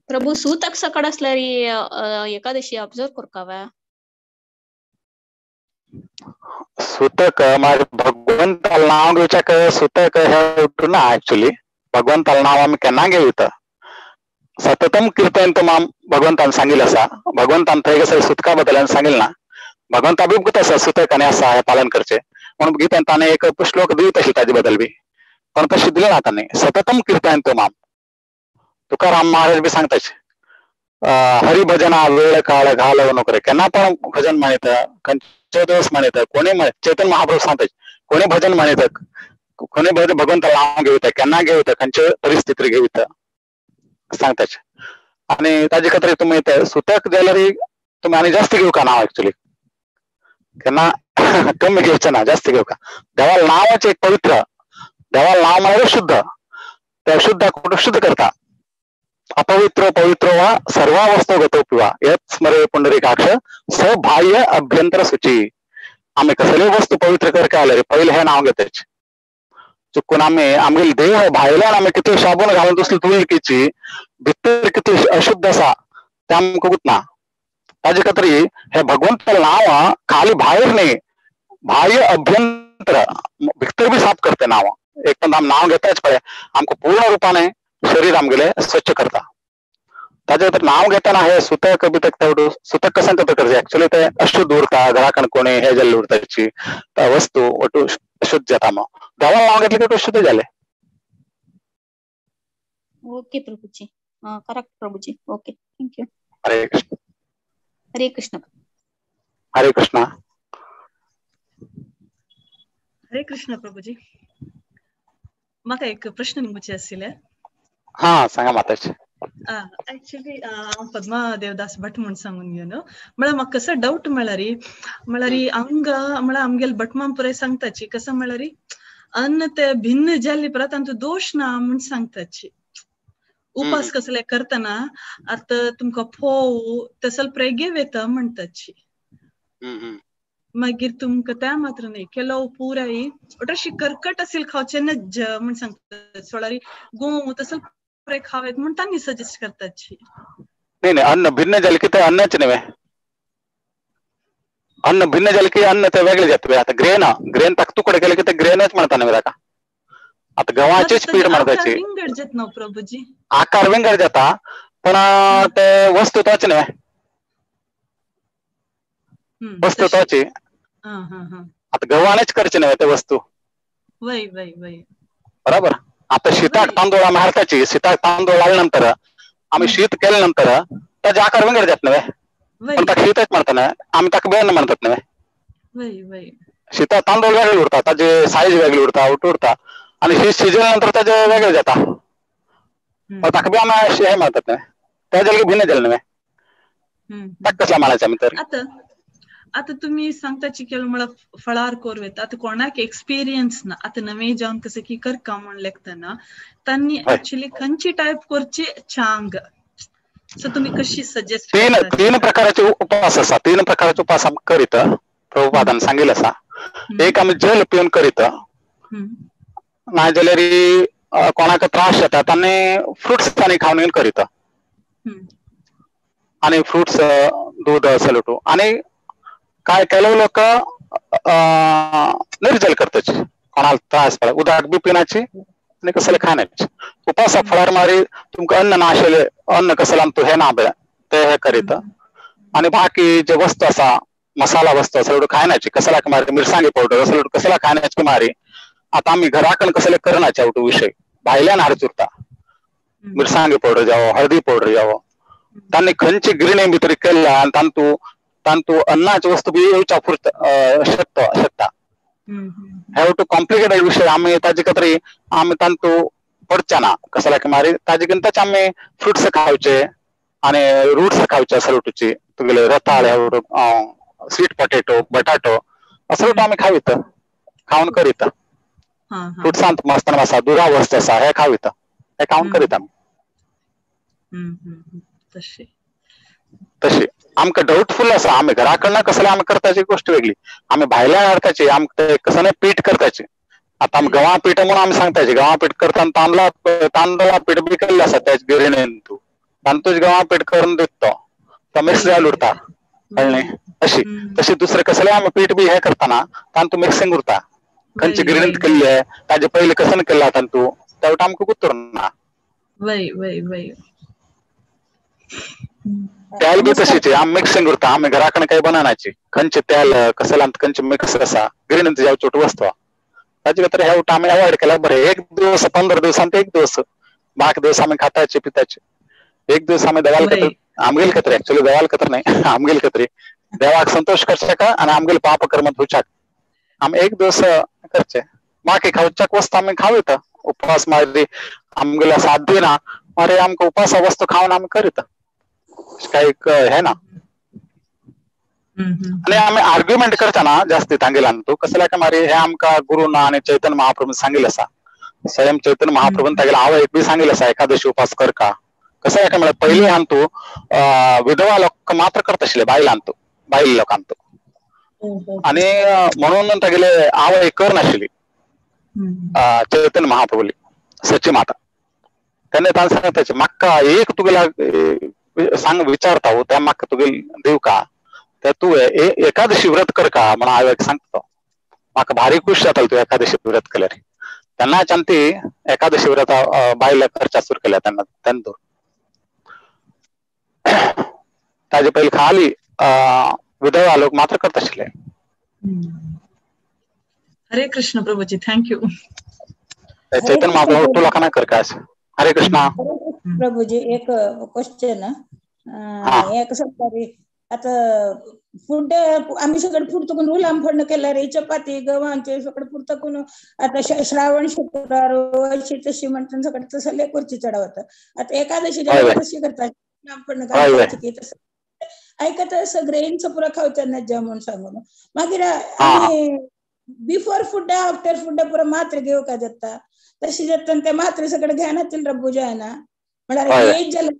प्रभू सूतक सकड असल्यार एकादशी ऑब्झर्व करकाव्या? सुतक भगवंताला नाव घेवच्याक सुतक हे ना, ऍक्च्युली भगवंताला नाव आमी केन्ना घेवता, सततम कीर्तन माम भगवंतान सांगिल्लें आसा. भगवंतान थंय कसं सुतका बद्दल सांगिल्लें ना, भगवंत अभिभूत आसा सुतक आनी आसा हे पालन करचे म्हणून गीतेन ताणें एक श्लोक दित आशिल्लो ताजे बद्दल बी, पण तशें दिलें ना ताणें. सततम कीर्तन माम तुकाराम महाराज बी सांगताचे हरिभजना वेळ काळ घालव नको रे, केन्ना पण भजन म्हणीत खंयचे दिवस म्हणीत कोणी चैतन्य महाप्रभू सांगताचे कोणी भजन म्हणीत कोणी भगवंताला नाव घेवता केन्ना घेवता खंयचे परिस्थितीर घेवता सांगताचे. आनी ताजे खातीर तुमी ते सुतक जाल्यार तुमी आनी जास्त घेवका नाव, ऍक्च्युली केन्ना कमी घेवचें ना, जास्त घेवका. देवाला नावाचे एक पवित्र, देवाला नाव म्हळ्यार शुद्ध, त्या शुद्ध शुद्ध करता. अपवित्र पवित्र वा सर्वावस्थो गतोपि वा यत् स्मरे पुंडरीकाक्ष स बाह्य अभ्यंतर शुची. आमी कसले वस्तू पवित्र करका जाल्यार पयलें हें नाव घेताचे. चुकून आमी आमगेले देह भायल्यान आमी कितले साबून घालून दुसरी धुळी केची, भितर कितले अशुद्ध आसा तें आमकां ना. ताजे खातीर हे भगवंतालें नांव खाली भायर न्ही, बाह्य अभ्यंतर भितर बी साफ करता नांव. एक पण आमी नांव घेताच पळय आमकां पूर्ण रुपाने शरीर आमगेले स्वच्छ करता. ताजे खातीर नांव घेतना हे सुतक बितक तेवढं सुतक कशें कशें करचें, ऍक्च्युली ते अशुद्ध उरता, घरा कणकोणी हे जाल्ले उरता ताची वस्तू वटू अशुद्ध जाता. मग देवाला नाव घेतलें की शुद्ध जालें. Okay Prabhuji, correct Prabhuji, okay thank you. Hare Krishna. Hare Krishna. Hare Krishna. Hare Krishna Prabhuji, म्हाका एक प्रश्न निमूचे आशिल्ले. हा सांगा माताजी. ऍक्च्युली हांव पद्मा देवदास भट म्हूण सांगून घेवन म्हळ्यार म्हाका कसो डावट म्हळ्यार म्हळ्यार हांगा म्हळ्यार आमगेले भटमाम पुराय सांगताची कसं म्हळ्यार अन्न ते भिन्न जाल्ले परत तांचो दोश ना म्हूण सांगताची. उपास कसले करतना आतां तुमकां फोव तसल पुराय घेव येता म्हणटाची. मागीर तुमकां ते मात्र न्ही केलो पुराय अशी करकट असेल खावचें नज्ज म्हूण सांगतात, सोळारी गोंव तसल पुराय खावेत म्हूण तांणी सजेस्ट करताची. नाही नाही, अन्न भिन्न जालें की ते अन्नच न्हय, अन्न भिन्न जालें की अन्न ते वेगळें जाता. आतां ग्रेन ग्रेन ताका तुकडे केले की ते ग्रेनच म्हणटा न्हय ताका. आतां गव्हाचीच पीठ म्हणटाची, विंगड जाता न्हू प्रभुजी, आकार विंगड जाता पण ते वस्तू तोच न्हय, वस्तू तोची. आतां गव्हानेच करचे न्हय ते वस्तू, वय वय वय बरोबर. आता शीताक तांदूळ आमी हाडटाची, शीताक तांदूळ हाडले नंतर आमी शीत केले नंतर ताजे आकार विंगड जाता न्हय, पण ताका शीतच म्हणटा न्हय, आमी ताका बेन म्हणटात न्हय. शीता तांदूळ वेगळे उरता, ताजे सायज वेगळी उरता, उठ उरता, आनी शीत शिजले नंतर ताजे वेगळे जाता, ताका बी आमी हे म्हणटात न्हय, ते जालें की भिन्न जालें न्हय, ताका कसलें म्हणायचें आमी तर. आतां आतां तुमी सांगताची केलो म्हळ्यार फळार कोर वता, आतां कोणाक एक्सपिरियन्स ना, आतां नवे जावन कसं की करका म्हूण लेखतना तांणी ऍक्च्युली खंयची टायप करची चांग सो तुमी कशी सजेस्ट तीन तीन प्रकाराचे उपास आसा, तीन प्रकाराचे उपास आमी करीत, प्रभुपादान सांगिल्लें आसा. एक आमी जल पिवन करीत, नाजाल्यार कोणाक त्रास जाता तांणी फ्रुट्स आनी खावन करीत, आनी फ्रुट्स दूध सलुटू. आनी काय ಕೆಲವು लोक निर्जल करताची, कोणाक त्रास पडला उदक बी पिनाची आनी कसले खाण्याची. उपासा फळार मारी तुमकां अन्न नाशिल्ले अन्न कसले आमकां हे ना ते हे करीत. आनी बाकी जे वस्तू आसा मसाला वस्तू आसा खायनाची, कसला मारी मिरसांगी पावडर असलो कसला खाण्याची मारी. आता आमी घराकडे कसले करनाचे आवटू विशय भायल्यान हाडच उरता, मिरसांगी पावडर जावो हळदी पावडर जावो, तांणी खंयची गिरणे भितर केल्ला आनी तांतू तांतू अन्नाची वस्तू बी येवच्या शकता. हे टू कॉम्प्लिकेटेड विशय, आमी ताजे खातीर आमी तांतू पडचे ना कसल्या मारी. ताजे किंताच आमी फ्रुट्स खावचे आनी रुट्स खावचे असलुटूची, तुगेले रताळ स्वीट पॉटेटो बटाटो असलुटू आमी खावीत, खावन करीत. फ्रुट्सांत मस्त आसा, दुधा वस्त आसा, हे खावीत, हे खावन करीत आमी. तशी आमकां डाउटफुल आसा, आमी घरा कडन कसले आमी करताची गोष्ट वेगळी, आमी भायल्यान हाडताची, आमकां कसले पीठ करताची. आतां आमी गंवा पीठ म्हणून आमी सांगताची, गंवा पीठ करता तांदळा पीठ बी केल्लें आसा त्याच गिरणेन तूं तांतूच गंवा पीठ करून दिता तो मिक्स जावन उरता, कळ्ळें न्ही. तशी तशी दुसरें कसलें आमी पीठ बी हें करतना तांतू मिक्सिंग उरता, खंयचे गिरणींत केल्ले ताजे पयलीं कसन केल्ला तांतू त्या वटा आमकां गुत्तर ना. तेल बी तशीच आमी मिक्सिंग उरता, आमी घरा कडेन काय बननाची, खंयचे तेल कसले खंयचे मिक्स आसा गिरणींत जावचो वस्तू ताजे खातीर हे वटा आमी अवॉयड केल्यार बरें. एक दिवस 15 दिवसांत एक दिवस, बाकी दिवस आमी खाताचे पिताचे. एक दिवस आमी देवाल खातीर आमगेल खातीर, एक्चुअली देवाल खातीर न्हय आमगेल खातीर, देवाक संतोष करचे आनी आमगेल पाप कर्म धुवच्याक आमी एक दिवस करचे. बाकी खावच्याक वस्तू आमी खावीत, उपवास मारी आमगेल्या साथ दिना मारी आमकां उपवासा वस्तू खावन आमी करीत, काय हे ना. आनी आमी आर्ग्युमेंट करता ना जास्ती तांगेल्यान तूं कसल्या काय मारी हे आमकां गुरु ना आनी चैतन्य महाप्रभू सांगिल्लें आसा, स्वयं चैतन्य महाप्रभून तागेले आवयक बी सांगिल्लें आसा एकादशी उपास कर का. कसं काय म्हळ्यार पयलीं हांतू विधवा लोक मात्र करता आशिल्ले, बायलांतू बायल लोकांतू, आनी म्हणून तागेले आवय कर नाशिल्ली चैतन्य महाप्रभूली सची माता. तेन्ना तांकां सांगताचे म्हाका एक तुगेला सांग विचारता हो त्या म्हाका तुगेल दिव का, त्या तूं एकादशी व्रत कर का म्हणून आवयक सांगता. म्हाका भारी खूश जातालो तूं एकादशी व्रत केल्यार. तेन्नाच्यान ती एकादशी व्रत बायल करच्या सुरू केल्या तेन्ना तेन्ना. ताजे पयलीं खाली विधवा लोक मात्र करता आशिल्ले. हरे कृष्ण प्रभूजी, thank you. चैतन्य महाप्रभू तू लोकांना कर काय. हरे कृष्णा प्रभूजी, एक क्वेश्चन. हे कसं आता फूड आम्ही सगळं फूड चुकून उलाम फोडणं केलं रे, चपाती गव्हांचे सगळं फूड चुकून आता श्रावण शुक्रवार अशी तशी म्हणतात सगळं तसं लेकरची चढावत. आता एकादशी कशी करतात की तसं ऐकत असं ग्रेनचं पुरा खावच्या ज्या म्हणून सांगून मागीर आम्ही बिफोर फूड आफ्टर फूड पुरा मात्र घेऊ का जाता तशी जाता ते मात्र सगळं घ्यानातील रब्बू जायना म्हळ्यार एज झालं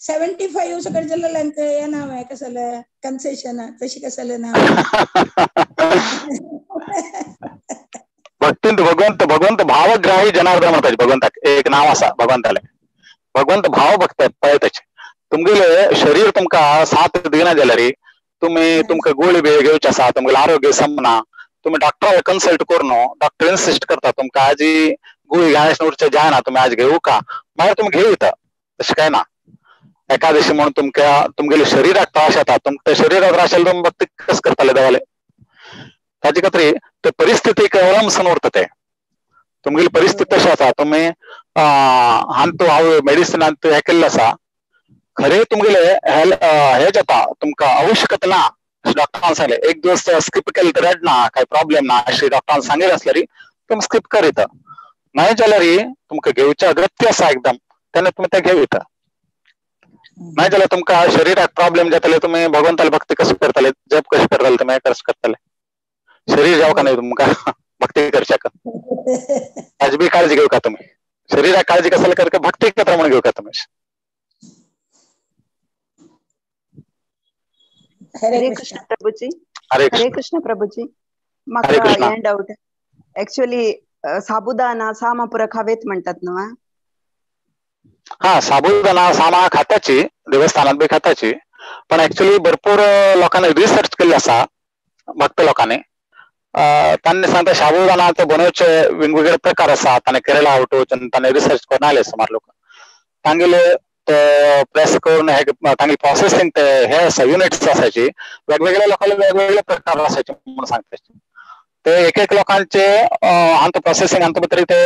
75 सगळं झालं या नाव आहे कसं कन्सेशन तशी कसं नाव. भक्तींत भगवंत भगवंत भावग्राही जनार्दन म्हणतात भगवंताक एक नाव असा भगवंताले, भगवंत भाव भक्त पळयताचे. तुमगेले शरीर तुमकां साथ दिना जाल्यार तुमी तुमकां गोळी बिळी घेवची आसा, तुमगेलें आरोग्य समना, तुमी डॉक्टराक कन्सल्ट करून डॉक्टर इन्सिस्ट करता तुमकां आजी गुळी घेवचे उरचें जायना, तुमी आज घेवू का, मागीर तुमी घेयता तशें काय ना. एकादशी म्हणून तुमकां तुमगेले शरीराक त्रास येता, तुमकां शरीराक त्रास जाल्यार तुमी भक्ती कस करतले देवाले. ताजे खातीर ते परिस्थितीक अवलंबून उरता ते, तुमगेली परिस्थिती तशी आसा, तुमी हांतू हांव मेडिसिन हांतू हें केल्लें आसा, खरें तुमगेले हे जाता तुमकां आवश्यकता ना डॉक्टरान सांगलें. एक दिवस स्किप केलें तर रडना काय प्रॉब्लेम ना अशें डॉक्टरान सांगिल्लें आसल्यार तुमी स्किप करीत, नाय जाल्यार तुमकां घेवचें अगत्य आसा एकदम तेन्ना तुमी तें घेयता. नाय जाल्यार तुमकां शरीराक प्रॉब्लेम जातले, तुमी भगवंताली भक्ती कशी करतले, जप कशें करतले, तुमी कशें करतले, शरीर जावं का न्हय तुमकां भक्ती करच्याक, ताजी बी काळजी घेवका तुमी, शरीराक काळजी कसले करता भक्ती करता म्हणून घेवका तुमी. हरे कृष्ण प्रभुजी. हरे कृष्ण प्रभुजी, म्हाका हें डाऊट ऍक्च्युअली साबुदाणा सामा पुरा खावेत म्हणतात ना? हा, साबुदाणा सामा खाताची, देवस्थानात बी खाताची, पण ऍक्च्युली भरपूर लोकांनी रिसर्च केल्ली आसा, भक्त लोकांनी, तांणी सांगता साबुदाणा ते बनवचे वेगवेगळे प्रकार आसा, ताणें केरळा वटून ताणें रिसर्च करून आयले सुमार लोक, तांगेले ते प्रेस करून हे तांगेले प्रोसेसिंग ते हे आसा, युनिट्स आसाची, वेगवेगळ्या लोकांले वेगवेगळे प्रकार आसाचे म्हणून सांगता. ते एक एक लोकांचे आमकां प्रोसेसिंग आमकां भितर ते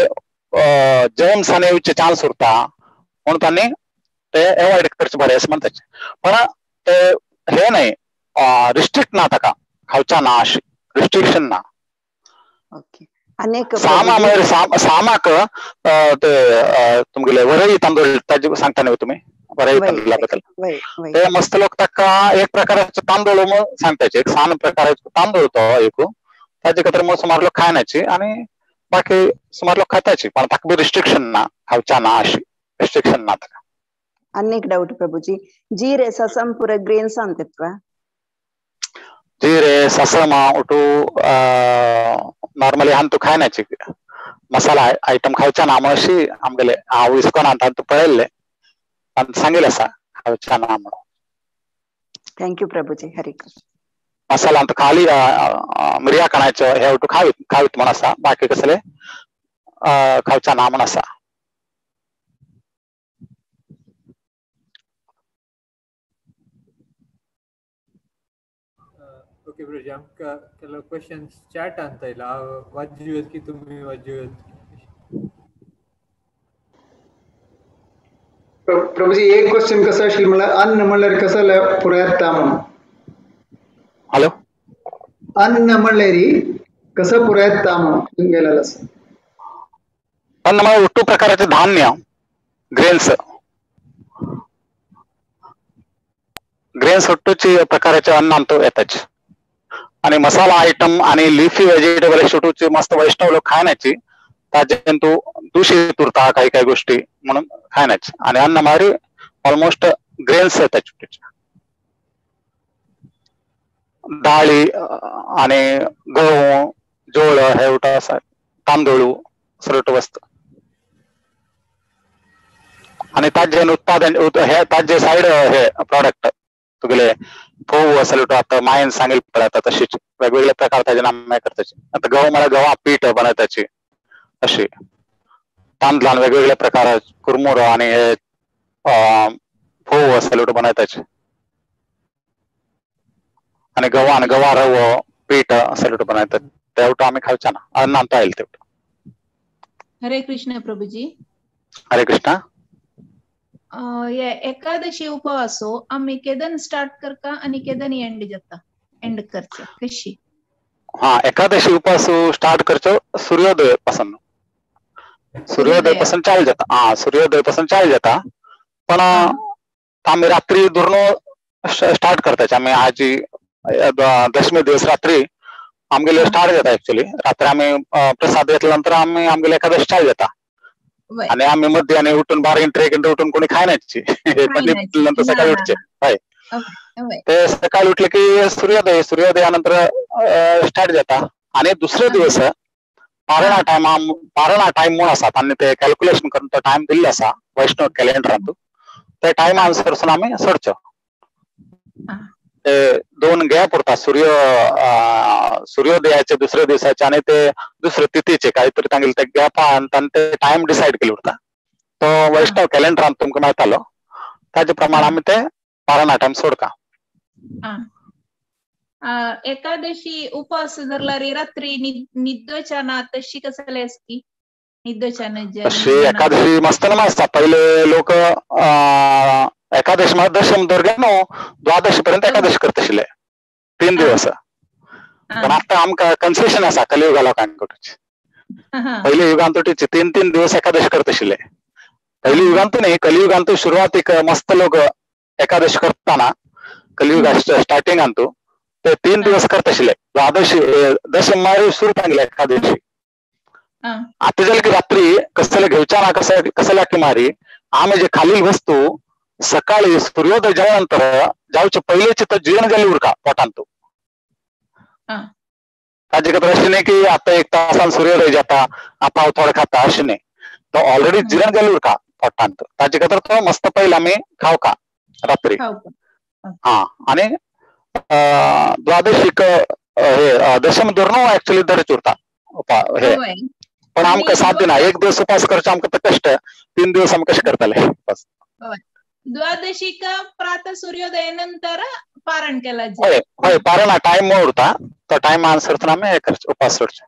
जर्म्स आनी येवचे चान्स उरता म्हणून तांणी ते एवॉयड करचे बरें अशें म्हणटाचे. पण ते हे न्हय, रिस्ट्रिक्ट ना ताका, खावच्या ना अशी रिस्ट्रिक्शन ना. सामा म्हळ्यार सामाक ते तुमगेले वरळी तांदूळ ताजे सांगता न्हय तुमी, वरळी तांदूळा बद्दल ते मस्त लोक ताका एक प्रकाराचो तांदूळ म्हणून सांगताचे, एक सान प्रकाराचो तांदूळ तो एक, ताजे खातीर मग सुमार लोक खायनाची आनी बाकी सुमार लोक खाताची, पण ताका बी रिस्ट्रिक्शन ना, खावच्या ना अशी रिस्ट्रिक्शन ना ताका. आनी एक डाऊट प्रभुजी, जिरे ससम पुरा ग्रेन्स आणतात? जिरे ससम उठू नॉर्मली हांतू खायनाची, मसाला आयटम खावच्या ना म्हणून अशी आमगेले हांव इस्कॉनांत तांतू पळयल्ले, सांगिल्लें आसा खावच्या ना म्हणून. Thank you Prabhuji. Hare Krishna. Masala आमकां खाली मिरया कणाचो हे उठू खावीत खावीत म्हण आसा, बाकी कसले खावच्या ना म्हण आसा. ओके प्रभुजी, आमकां ಕೆಲವು क्वेश्चन्स चॅट ಅಂತ ಇಲ್ಲ, वाज्युयत की तुम्ही वाज्युयत? प्रभुजी एक क्वेश्चन कसं असेल म्हणल्यार अन्न म्हणल्यार कसं पुरायता म्हणून. हॅलो, अन्न म्हणल्यार कसं पुरायता म्हणून गेलेलं. अन्न म्हणजे उट्टू प्रकाराचे धान्य, ग्रेन्स, ग्रेन्स ಒಟ್ಟುची प्रकाराचे अन्न आमतो येताच. आणि मसाला आयटम आणि लिफी व्हेजिटेबल सुटूची मस्त वैष्णव लोक खायनाची, ताजेन तू दूषित उरता काही काही गोष्टी म्हणून खायनाची. आणि अन्न मारी ऑलमोस्ट ग्रेन्स येतात, डाळी आणि गहू, जोळ हे उठा तांदूळ सर्व वस्तू. आणि ताजे उत्पादन हे ताजे साईड हे प्रॉडक्ट तुगेले फोव असेल आता मायन सांगेल पडता तशीच वेगवेगळे प्रकार त्याचे नाम करताचे. आता गहू मला गव्हा पीठ बनवताची अशी, तांदळान वेगवेगळे प्रकार कुरमुर आणि हे फोव असेल बनवताचे, आणि गव्हा आणि गव्हा रव पीठ असेल बनवतात, तेवढं आम्ही खावचा ना अन्न आणता येईल तेवढं. हरे कृष्ण प्रभुजी. हरे कृष्ण. एकादशी उपवासो आम्ही केदन स्टार्ट करका आणि केदन एंड जाता, एंड करचे कशी? हा, एकादशी उपवास स्टार्ट करचो सूर्योदय पासून, सूर्योदय पासून चालू जाता. हा, सूर्योदय पासून चालू जाता, पण आम्ही रात्री धरून स्टार्ट करताचे. आम्ही आजी दशमी दिवस रात्री आमगेले स्टार्ट जाता. ऍक्च्युली रात्री आम्ही प्रसाद घेतल्यानंतर आम्ही आमगेले एकादशी चालू जाता. आणि आम्ही मध्ये आणि उठून 12 घंटे 1 घंटे उठून कोणी खायनाची, नंतर सकाळी उठचे. ते सकाळी उठले की सूर्योदय, सूर्योदयानंतर स्टार्ट जाता. आणि दुसरे दिवस पारणा टायम, पारणा टायम म्हणून आसा, तांणी ते कॅल्क्युलेशन करून तो टायम दिल्लो आसा वैष्णव कॅलेंडरांत, ते टायमा अनुसार आमी सोडचो. ते 2 गॅप उरता, सूर्योदयाचे दुसऱ्या दिवसाचे आणि ते दुसरे तिथीचे काहीतरी तांगेले ते गॅपान तांणी ते टायम डिसायड केले उरता. तो वैष्णव कॅलेंडरान तुमकां मेळटालो, ताजे प्रमाणे आमी ते पारणा टायम सोडता. एकादशी उपवास धरला रे रात्री निद्दोच्या ना तशी कसले असती निद्दोच्या? तशी एकादशी मस्त ना आसता. पहिले लोक एकादशी म्हळ्यार दशम धरून न्हू द्वादशी पर्यंत एकादशी करताशिल्ले 3 दिवस. पण आता आमकां कन्सेशन आसा कलियुगा लोकांक. पयले युगांत 3-3 दिवस एकादशी करताशिल्ले. पयले युगांत न्ही, कलियुगांत सुरवातीक मस्त लोक एकादशी करताना कलियुगा स्टार्टिंगांत ते 3 दिवस करताशिल्ले. द्वादशी दशम मारी सुरू सांगले एकादशी. आता जाले की रात्री कसले घेवच्या ना कसल्या की मारी आमी जे खालील वस्तू सकाळी सूर्योदय जाल्या नंतर जावचे पयलींच तो जीर्ण जाल्ली उरका पोटांत. ताजे खातीर अशें न्ही की आतां एक तासान सूर्योदय जाता आतां हांव थोडें खाता अशें न्ही, तो ऑलरेडी जीर्ण जाल्ली उरका पोटांत. ताजे खातीर तो मस्त पयलीं आमी खावका रात्री. हा, आनी द्वादशीक हे दशम धरून ऍक्च्युली धरच उरता हे, पण आमकां साध्य ना. एक दिवस उपास करचे आमकां ते कश्ट, 3 दिवस आमी कशें करतले बस. द्वादशीक प्रातः सूर्योदयानंतर पारण केला. हय हय, पारण टायम उरता, तो टायम आन्सर आमी हे करचे उपास सोडचे.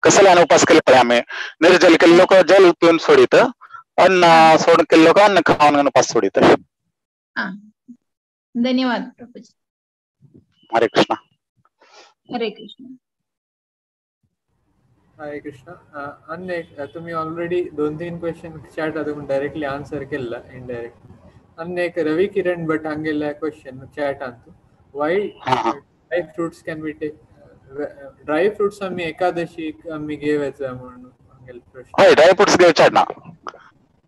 कसले आनी उपास केले पळय आमी निर्जल केल्ले लोक जल पिवन सोडीत, अन्न सोडून केल्ले लोक अन्न खावन उपास सोडीत. धन्यवाद प्रभुजी. हरे कृष्णा. हरे कृष्ण. हरे कृष्णा. अन्य एक तुम्ही ऑलरेडी 2-3 क्वेश्चन चॅट आतां डायरेक्टली आन्सर केला इनडायरेक्ट. अन्य एक रवि किरण भट हांगेले क्वेश्चन चॅट आंतू, why dry fruits can be take, dry fruits आम्ही एकादशी आम्ही घेवायचा म्हणून हांगेले प्रश्न. हय, ड्राय फ्रुट्स घेवचे ना,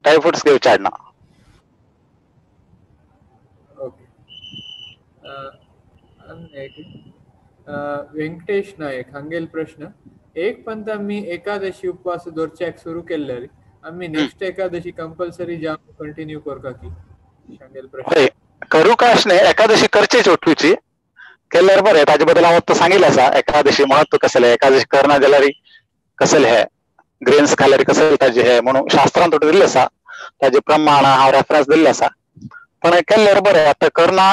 ड्राय फ्रुट्स घेवचे ना. ओके. अन्य एक वेंकटेश नायक हांगेले प्रश्न, एक पंत आम्ही एकादशी उपवास दवरच्याक सुरू केल्ले आम्ही नेक्स्ट एकादशी कंपल्सरी जाम कंटिन्यू करका की? हय, करू का अशें न्ही, एकादशी करचेच ओटूची केल्यार बरें. ताजे बद्दल हांव आतां सांगिल्लें आसा, एकादशी म्हत्व कसलें, एकादशी करना जाल्यार कसलें हे ग्रेन्स खाल्यार कसलें ताजें हे म्हणून शास्त्रान थोडें दिल्लें आसा, ताजें प्रमाण हांव रेफरन्स दिल्लें आसा. पण केल्यार बरें, आतां करना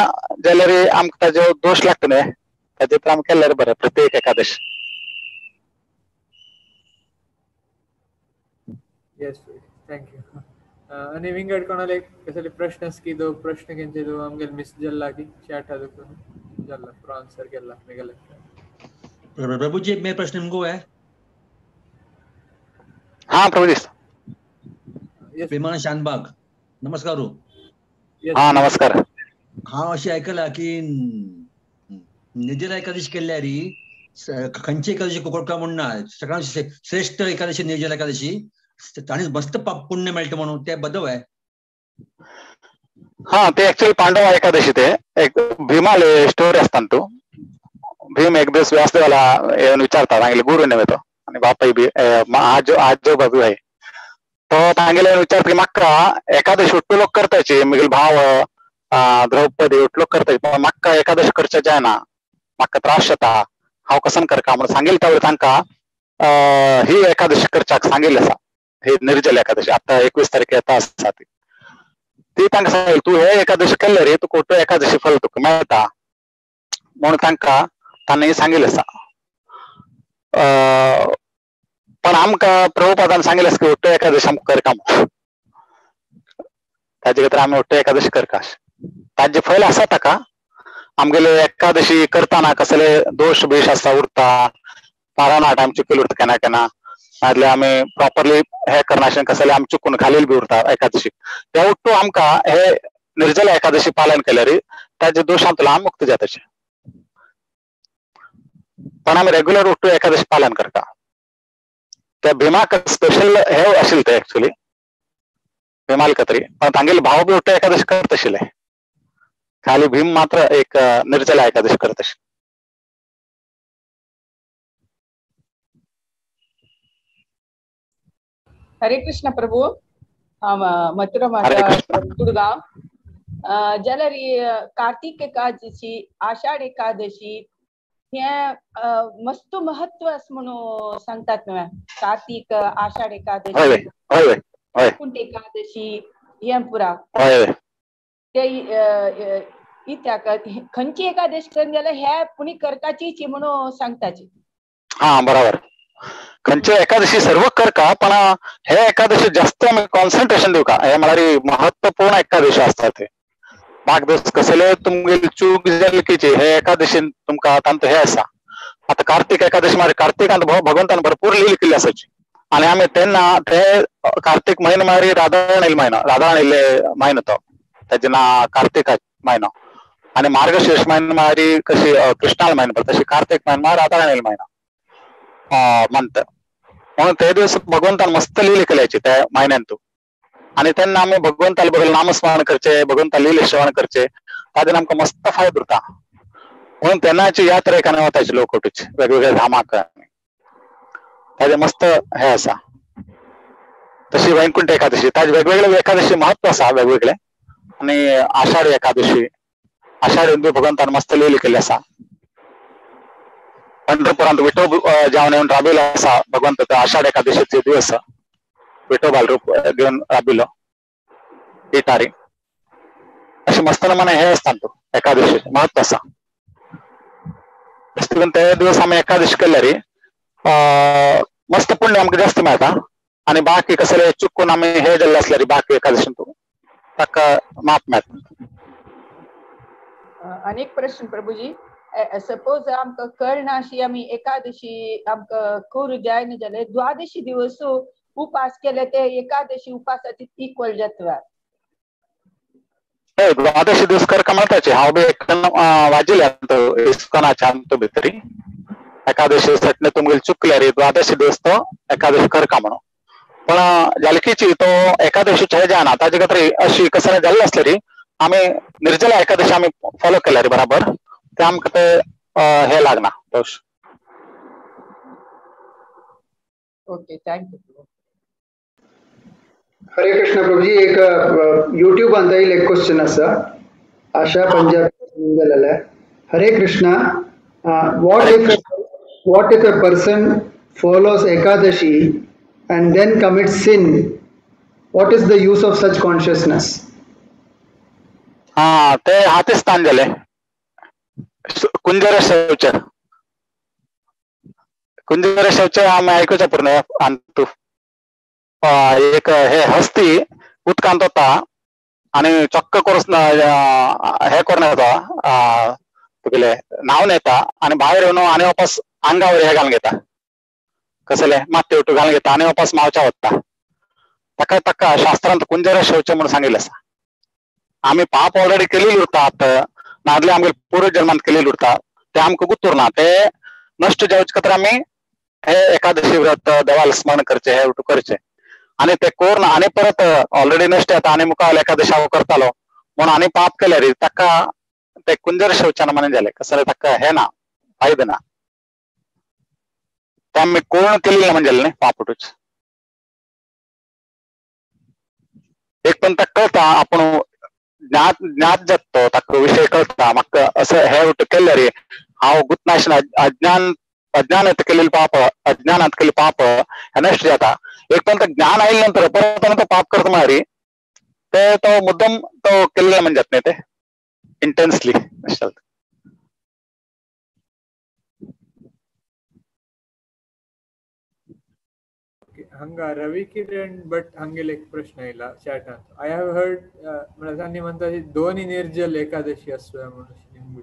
जाल्यार आमकां ताजो दोश लागता न्ही, ताजे आमी केल्यार बरें प्रत्येक एकादशी. Yes, thank you. आणि विंगड कोणाला कसले प्रश्न की दो प्रश्न केंचे दो आमगेल मिस जल्ला की चॅट आदो जल्ला पूरा आंसर केला मेगेले. प्रभु जी मेरा प्रश्न हमको है. हाँ प्रभु जी. प्रेमानंद शानबाग, नमस्कार. हाँ नमस्कार. हाँ, अशी ऐकला की निर्जला एकादशी केल्यारी खंयची एकादशी कोकळका म्हणून ना, सगळ्यात श्रेष्ठ एकादशी निर्जला एकादशी आणि मस्त पुण्य मेळटा म्हणून ते बदव आहे. हा, ते ऍक्च्युली पांडव एकादशी ते एक भीमाले स्टोरी असता तू. भीम एक दिवस व्यासदेवाला येऊन विचारता, तांगेले गुरु न्हय तो आणि बापाय बी आजोबा बी आहे, तो तांगेले येवन विचारता की म्हाका एकादशी उठलो लोक करताची, म्हगेले भाव द्रौपदी उठलो करताची, पण म्हाका एकादशी करचे जायना, म्हाका त्रास जाता, हांव कसन करका म्हणून सांगिल्लें. त्यावेळी तांकां ही एकादशी करच्याक सांगिल्लें आसा, हे निर्जल एकादशी आता 21 तारखे येता आसा ती. ती तांकां सांगली तूं हे एकादशी केल्ले रे तुका उठो एकादशी फल तुका मेळटा म्हणून तांकां तांणी सांगिल्लें आसा. पण आमकां प्रभुपादान सांगिल्लें आसा की उठो एकादशी आमकां करका म्हणून, ताजे खातीर आमी उठो एकादशी करका. ताजें फल आसा ताका, आमगेले एकादशी करतना कसले दोश बीश आसता उरता, पाराना टायम चुकले उरता केन्ना केन्ना, नाजाल्यार आमी प्रॉपरली हे करनाशिल्लें कसले आमी चुकून खालील बी उरता एकादशी. त्या उठ्ठू आमकां हे निर्जला एकादशी पालन केल्यार ताजे दोशांतल्यान आमी मुक्त जाताचे. पण आमी रेग्युलर उठ्ठू एकादशी पालन करता. त्या भीमाक स्पेशल हे आशिल्लें ते ऍक्च्युली भीमाल खातीर, पण तांगेले भाव बी उठ्ठू एकादशी करत आशिल्ले, खाली भीम मात्र एक निर्जला एकादशी करत आशिल्ले. हरे कृष्ण प्रभु. मथुरा माता गुडगांव. जाल्यार कार्तिक एकादशी, आषाढ एकादशी हे मस्त महत्व आसा म्हणून सांगतात न्हय. कार्तिक आषाढ एकादशी, वैकुंठ एकादशी हे पुरा ते इत्याक खंयची एकादशी करून जाल्यार हे पुणी करताची म्हणून सांगताची. हा बरोबर, खंयचे एकादशी सर्व करका, पण हे एकादशी जास्त आमी कॉन्सन्ट्रेशन दिवका, हे म्हळ्यार महत्वपूर्ण एकादशी आसता ते. माग दिवस कसले तुमगेली चूक जाली की हे एकादशीन तुमकां तांचो हे आसा. आतां कार्तिक एकादशी म्हळ्यार कार्तिकांत भगवंतान भरपूर लील केल्ली आसाची, आनी आमी तेन्ना ते कार्तिक म्हयनो म्हळ्यार राधाराणील म्हयनो, राधाराणीले म्हयनो तो, ताजें नांव कार्तिक म्हयनो. आनी मार्गशीर्ष म्हयनो म्हळ्यार कशी कृष्णाल म्हयनो, तशी कार्तिक म्हयनो म्हळ्यार राधाराणील म्हयनो मंथ. म्हणून ते दिवस भगवंतान मस्त लील केल्याची त्या म्हयन्यांत. आणि तेन्ना आमी भगवंताले बगल नामस्मरण करचे, भगवंताले लीले श्रवण करचे, ताजेन आमकां मस्त फायदो उरता. म्हणून तेन्नाची यात्रा एकाने वताची लोक वेगवेगळ्या धामाक, ताजे मस्त हे आसा. तशी वैकुंठ एकादशी, ताजे वेगवेगळे एकादशी महत्व आसा वेगवेगळे. आणि आषाढ एकादशी, आषाढ भगवंतान मस्त लिहिली केल्ली आसा. पंढरपुरांत विठोब जावन येवन राबिलो आसा भगवंत, आषाढ एकादशीचे दिवस विठोबाल रूप घेवन राबिलो ही तारीख. अशें मस्त नमूने हे आसता तो एकादशी महत्व आसा. ते दिवस आमी एकादशी केल्यार मस्त पुण्य आमकां जास्त मेळटा. आनी बाकी कसले चुकून आमी हे जाल्ले आसल्यार बाकी एकादशी ताका माफ मेळटा. अनेक प्रश्न प्रभुजी. सपोज आमकां कळना अशी आमी एकादशी आमकां करूं जायना जाल्यार द्वादशी दिवस उपास केले ते एकादशी उपासाची इक्वल जाता. द्वादशी दिवस करका म्हणताचे हांव बी एक वाजिल्ले इस्कॉनाच्या आमचो भितरी एकादशी सटने तुमगेले चुकल्यार द्वादशी दिवस तो एकादशी करका म्हणून. पण जालकीची तो एकादशीचे हे जायना, ताजे खातीर अशी कसले जाल्ले आसल्यार आमी निर्जला एकादशी आमी फॉलो केल्यार बराबर ते आमकां ते हे लागना दोश. Okay, thank you. Hare Krishna Prabhuji, एक यूट्यूबांत आयिल्लें एक क्वेश्चन आसा, आशा पंजाब गेलेले. Hare Krishna, what if a person follows Ekadashi and then commits sin, what is the use of such consciousness? हा, ते हाते स्थान जाले कुंजर शौच. कुंजर शौच आमी आयकुच्या पूर्ण अंतू एक हे हस्ती उदकांत वता आनी चक्क करून हे करून येता, तुगेले न्हांवन येता आनी भायर येवन आनी वापस आंगावर हे घालून घेता, कसले माती उठू घालून घेता आनी वापस मावच्या वता. ताका ताका शास्त्रांत कुंजर शौच म्हणून सांगिल्लें आसा. आमी पाप ऑलरेडी केलेली उरतात, नादले आमगे पूर्व जन्मांत केलेली उरता, ते आमकां गुत्तूर ना, ते नश्ट जावचे खातीर आमी हे एकादशी व्रत देवाला स्मरण करचे, हे उठू करचे. आनी ते करून आनी परत ऑलरेडी नश्ट येता आनी मुखार एकादशी हांव करतालो म्हणून आनी पाप केल्यार ताका ते कुंजर शौचान मानून जाले, कसले ताका हे ना फायदो ना, ते आमी कोण केलेले म्हणजे जालें न्ही पापटूच. एक पण ताका कळटा आपूण ज्ञात ज्ञात जाता तो ताका विशय कळटा, म्हाका असं हे केल्यार हांव गुतनाशन अज्ञान अज्ञानात केलेले पाप अज्ञानात केले पाप हे नश्ट जाता. एक पण ज्ञान आयले नंतर परत तो पाप करता म्हळ्यार ते तो मुद्दम तो केल्ले म्हणजे जात न्ही, ते इंटेन्सली नश्ट जाता. हंगा रवी किरण भट हांगेले एक प्रश्न आयला चॅटांत. I have heard म्हळ्यार तांणी म्हणटा दोन्ही निर्जल एकादशी आसता म्हणून.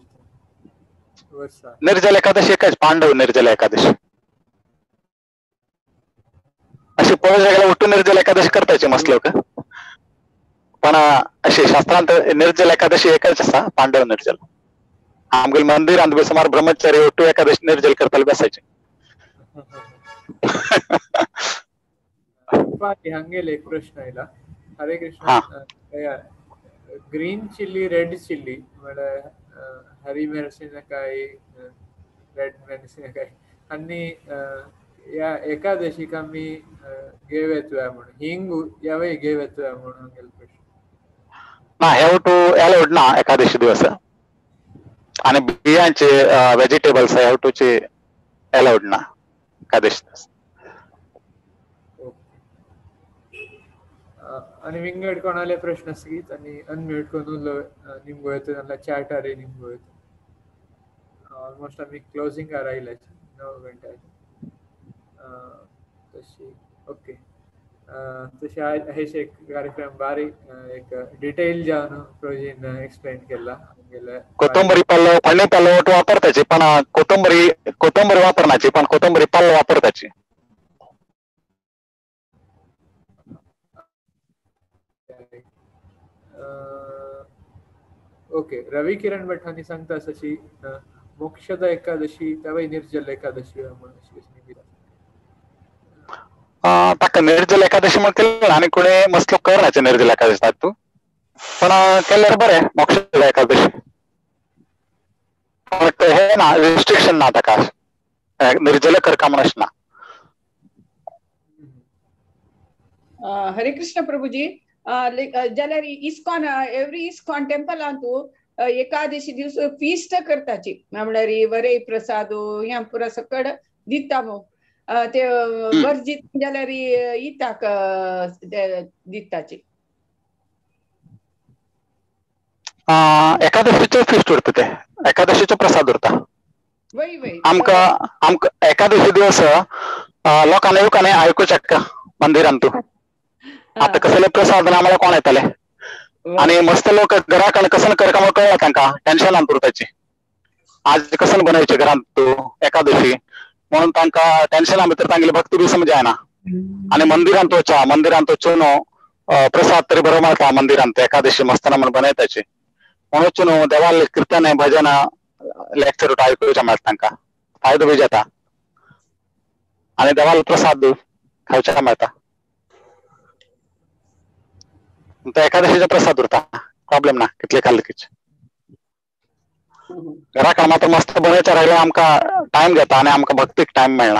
निर्जल एकादशी एकच, पांडव निर्जल एकादशी अशी पळोवंक गेल्यार उठून निर्जल एकादशी करताचे मस्त लोक, पण अशी शास्त्रांत निर्जल एकादशी एकच आसा, पांडव निर्जल. आमगेले मंदिरांत बी सुमार ब्रह्मचारी उठू एकादशी निर्जल करताले बसायचे. हांगेले एक प्रश्न आयला. Hare Krishna, green chilli red chilli म्हळ्यार हरी मेणसिनकाಯಿ रेड मेणसिनकाई आनी ह्या एकादशीक आमी घेव येतोय म्हणून हिंग यावय घेव येतोय म्हणून हांगेलो प्रश्न. ना, हे टू एलाउड ना एकादशी दिवस, आनी बियांचे वेजिटेबल्स हे टूचे एलाउड ना एकादशी दिवस. आणि विंगड कोणाले प्रश्न आसत आनी अनम्यूट करून निमगो येता नाल्यार चॅटार निमगो येता. ऑलमोस्ट आमी क्लोजिंगार आयल्या 9 घंट्यार तशी. ओके, तशें हेश एक कार्यक्रम बारीक एक डिटेल जावन प्रोजीन एक्सप्लेन केला. कोथंबरी पालो फणी पालो वापरताची, पण कोथंबरी कोथंबरी वापरनाची, पण कोथंबरी पालो वापरताची. ओके, रवी किरण भट हांणी सांगता अशी मोक्षदा एकादशी त्यावय निर्जल एकादशी म्हणून. ताका निर्जल एकादशी म्हण केलें आनी कोणी मस्त लोक करनाचे निर्जल एकादशी तूं, पण केल्यार बरें मोक्षदा एकादशी. पण हे ना, रिस्ट्रिक्शन ना ताका, निर्जल करका म्हण अशें ना. हरे कृष्ण प्रभुजी, जाल्यार इस्कॉन एवरी इस्कॉन टेम्पलांतू एकादशी दिवस फीस्ट करताची, म्हळ्यार वरे प्रसाद ह्या पुरा सकड दिता मो ते वर्जित जाल्यार इताक दिताची. एकादशीचो फिस्ट उरता, ते एकादशीचो प्रसाद उरता. वय वय आमकां आमकां एकादशी दिवस लोकांनी येवका न्ही आयकूच्याक मंदिरांतू. आतां कसले प्रसाद ना म्हळ्यार कोण येतले आनी मस्त लोक घराकडे कसन करका म्हण कळना तांकां, टेन्शनान उरताची आज कसन बनयचे घरांत तूं एकादशी म्हणून तांकां टेन्शना भितर तांगेली भक्ती बी समज जायना. आनी मंदिरांत वचा, मंदिरांत वचून प्रसाद तरी बरो मेळटा मंदिरांत एकादशी मस्तना म्हण बनयताची, म्हणून वचून देवाले किर्तन भजन लेक्चर आयकुच्या मेळटा तांकां, फायदो बी जाता आनी देवाल प्रसाद खावच्या मेळटा. एकादशीचा प्रसाद उरता, प्रॉब्लेम ना कितले खाल्ले की. घराकडे मात्र मस्त बनयचे राहिल्यार आमकां टायम घेता आनी आमकां भक्तीक टायम मेळना.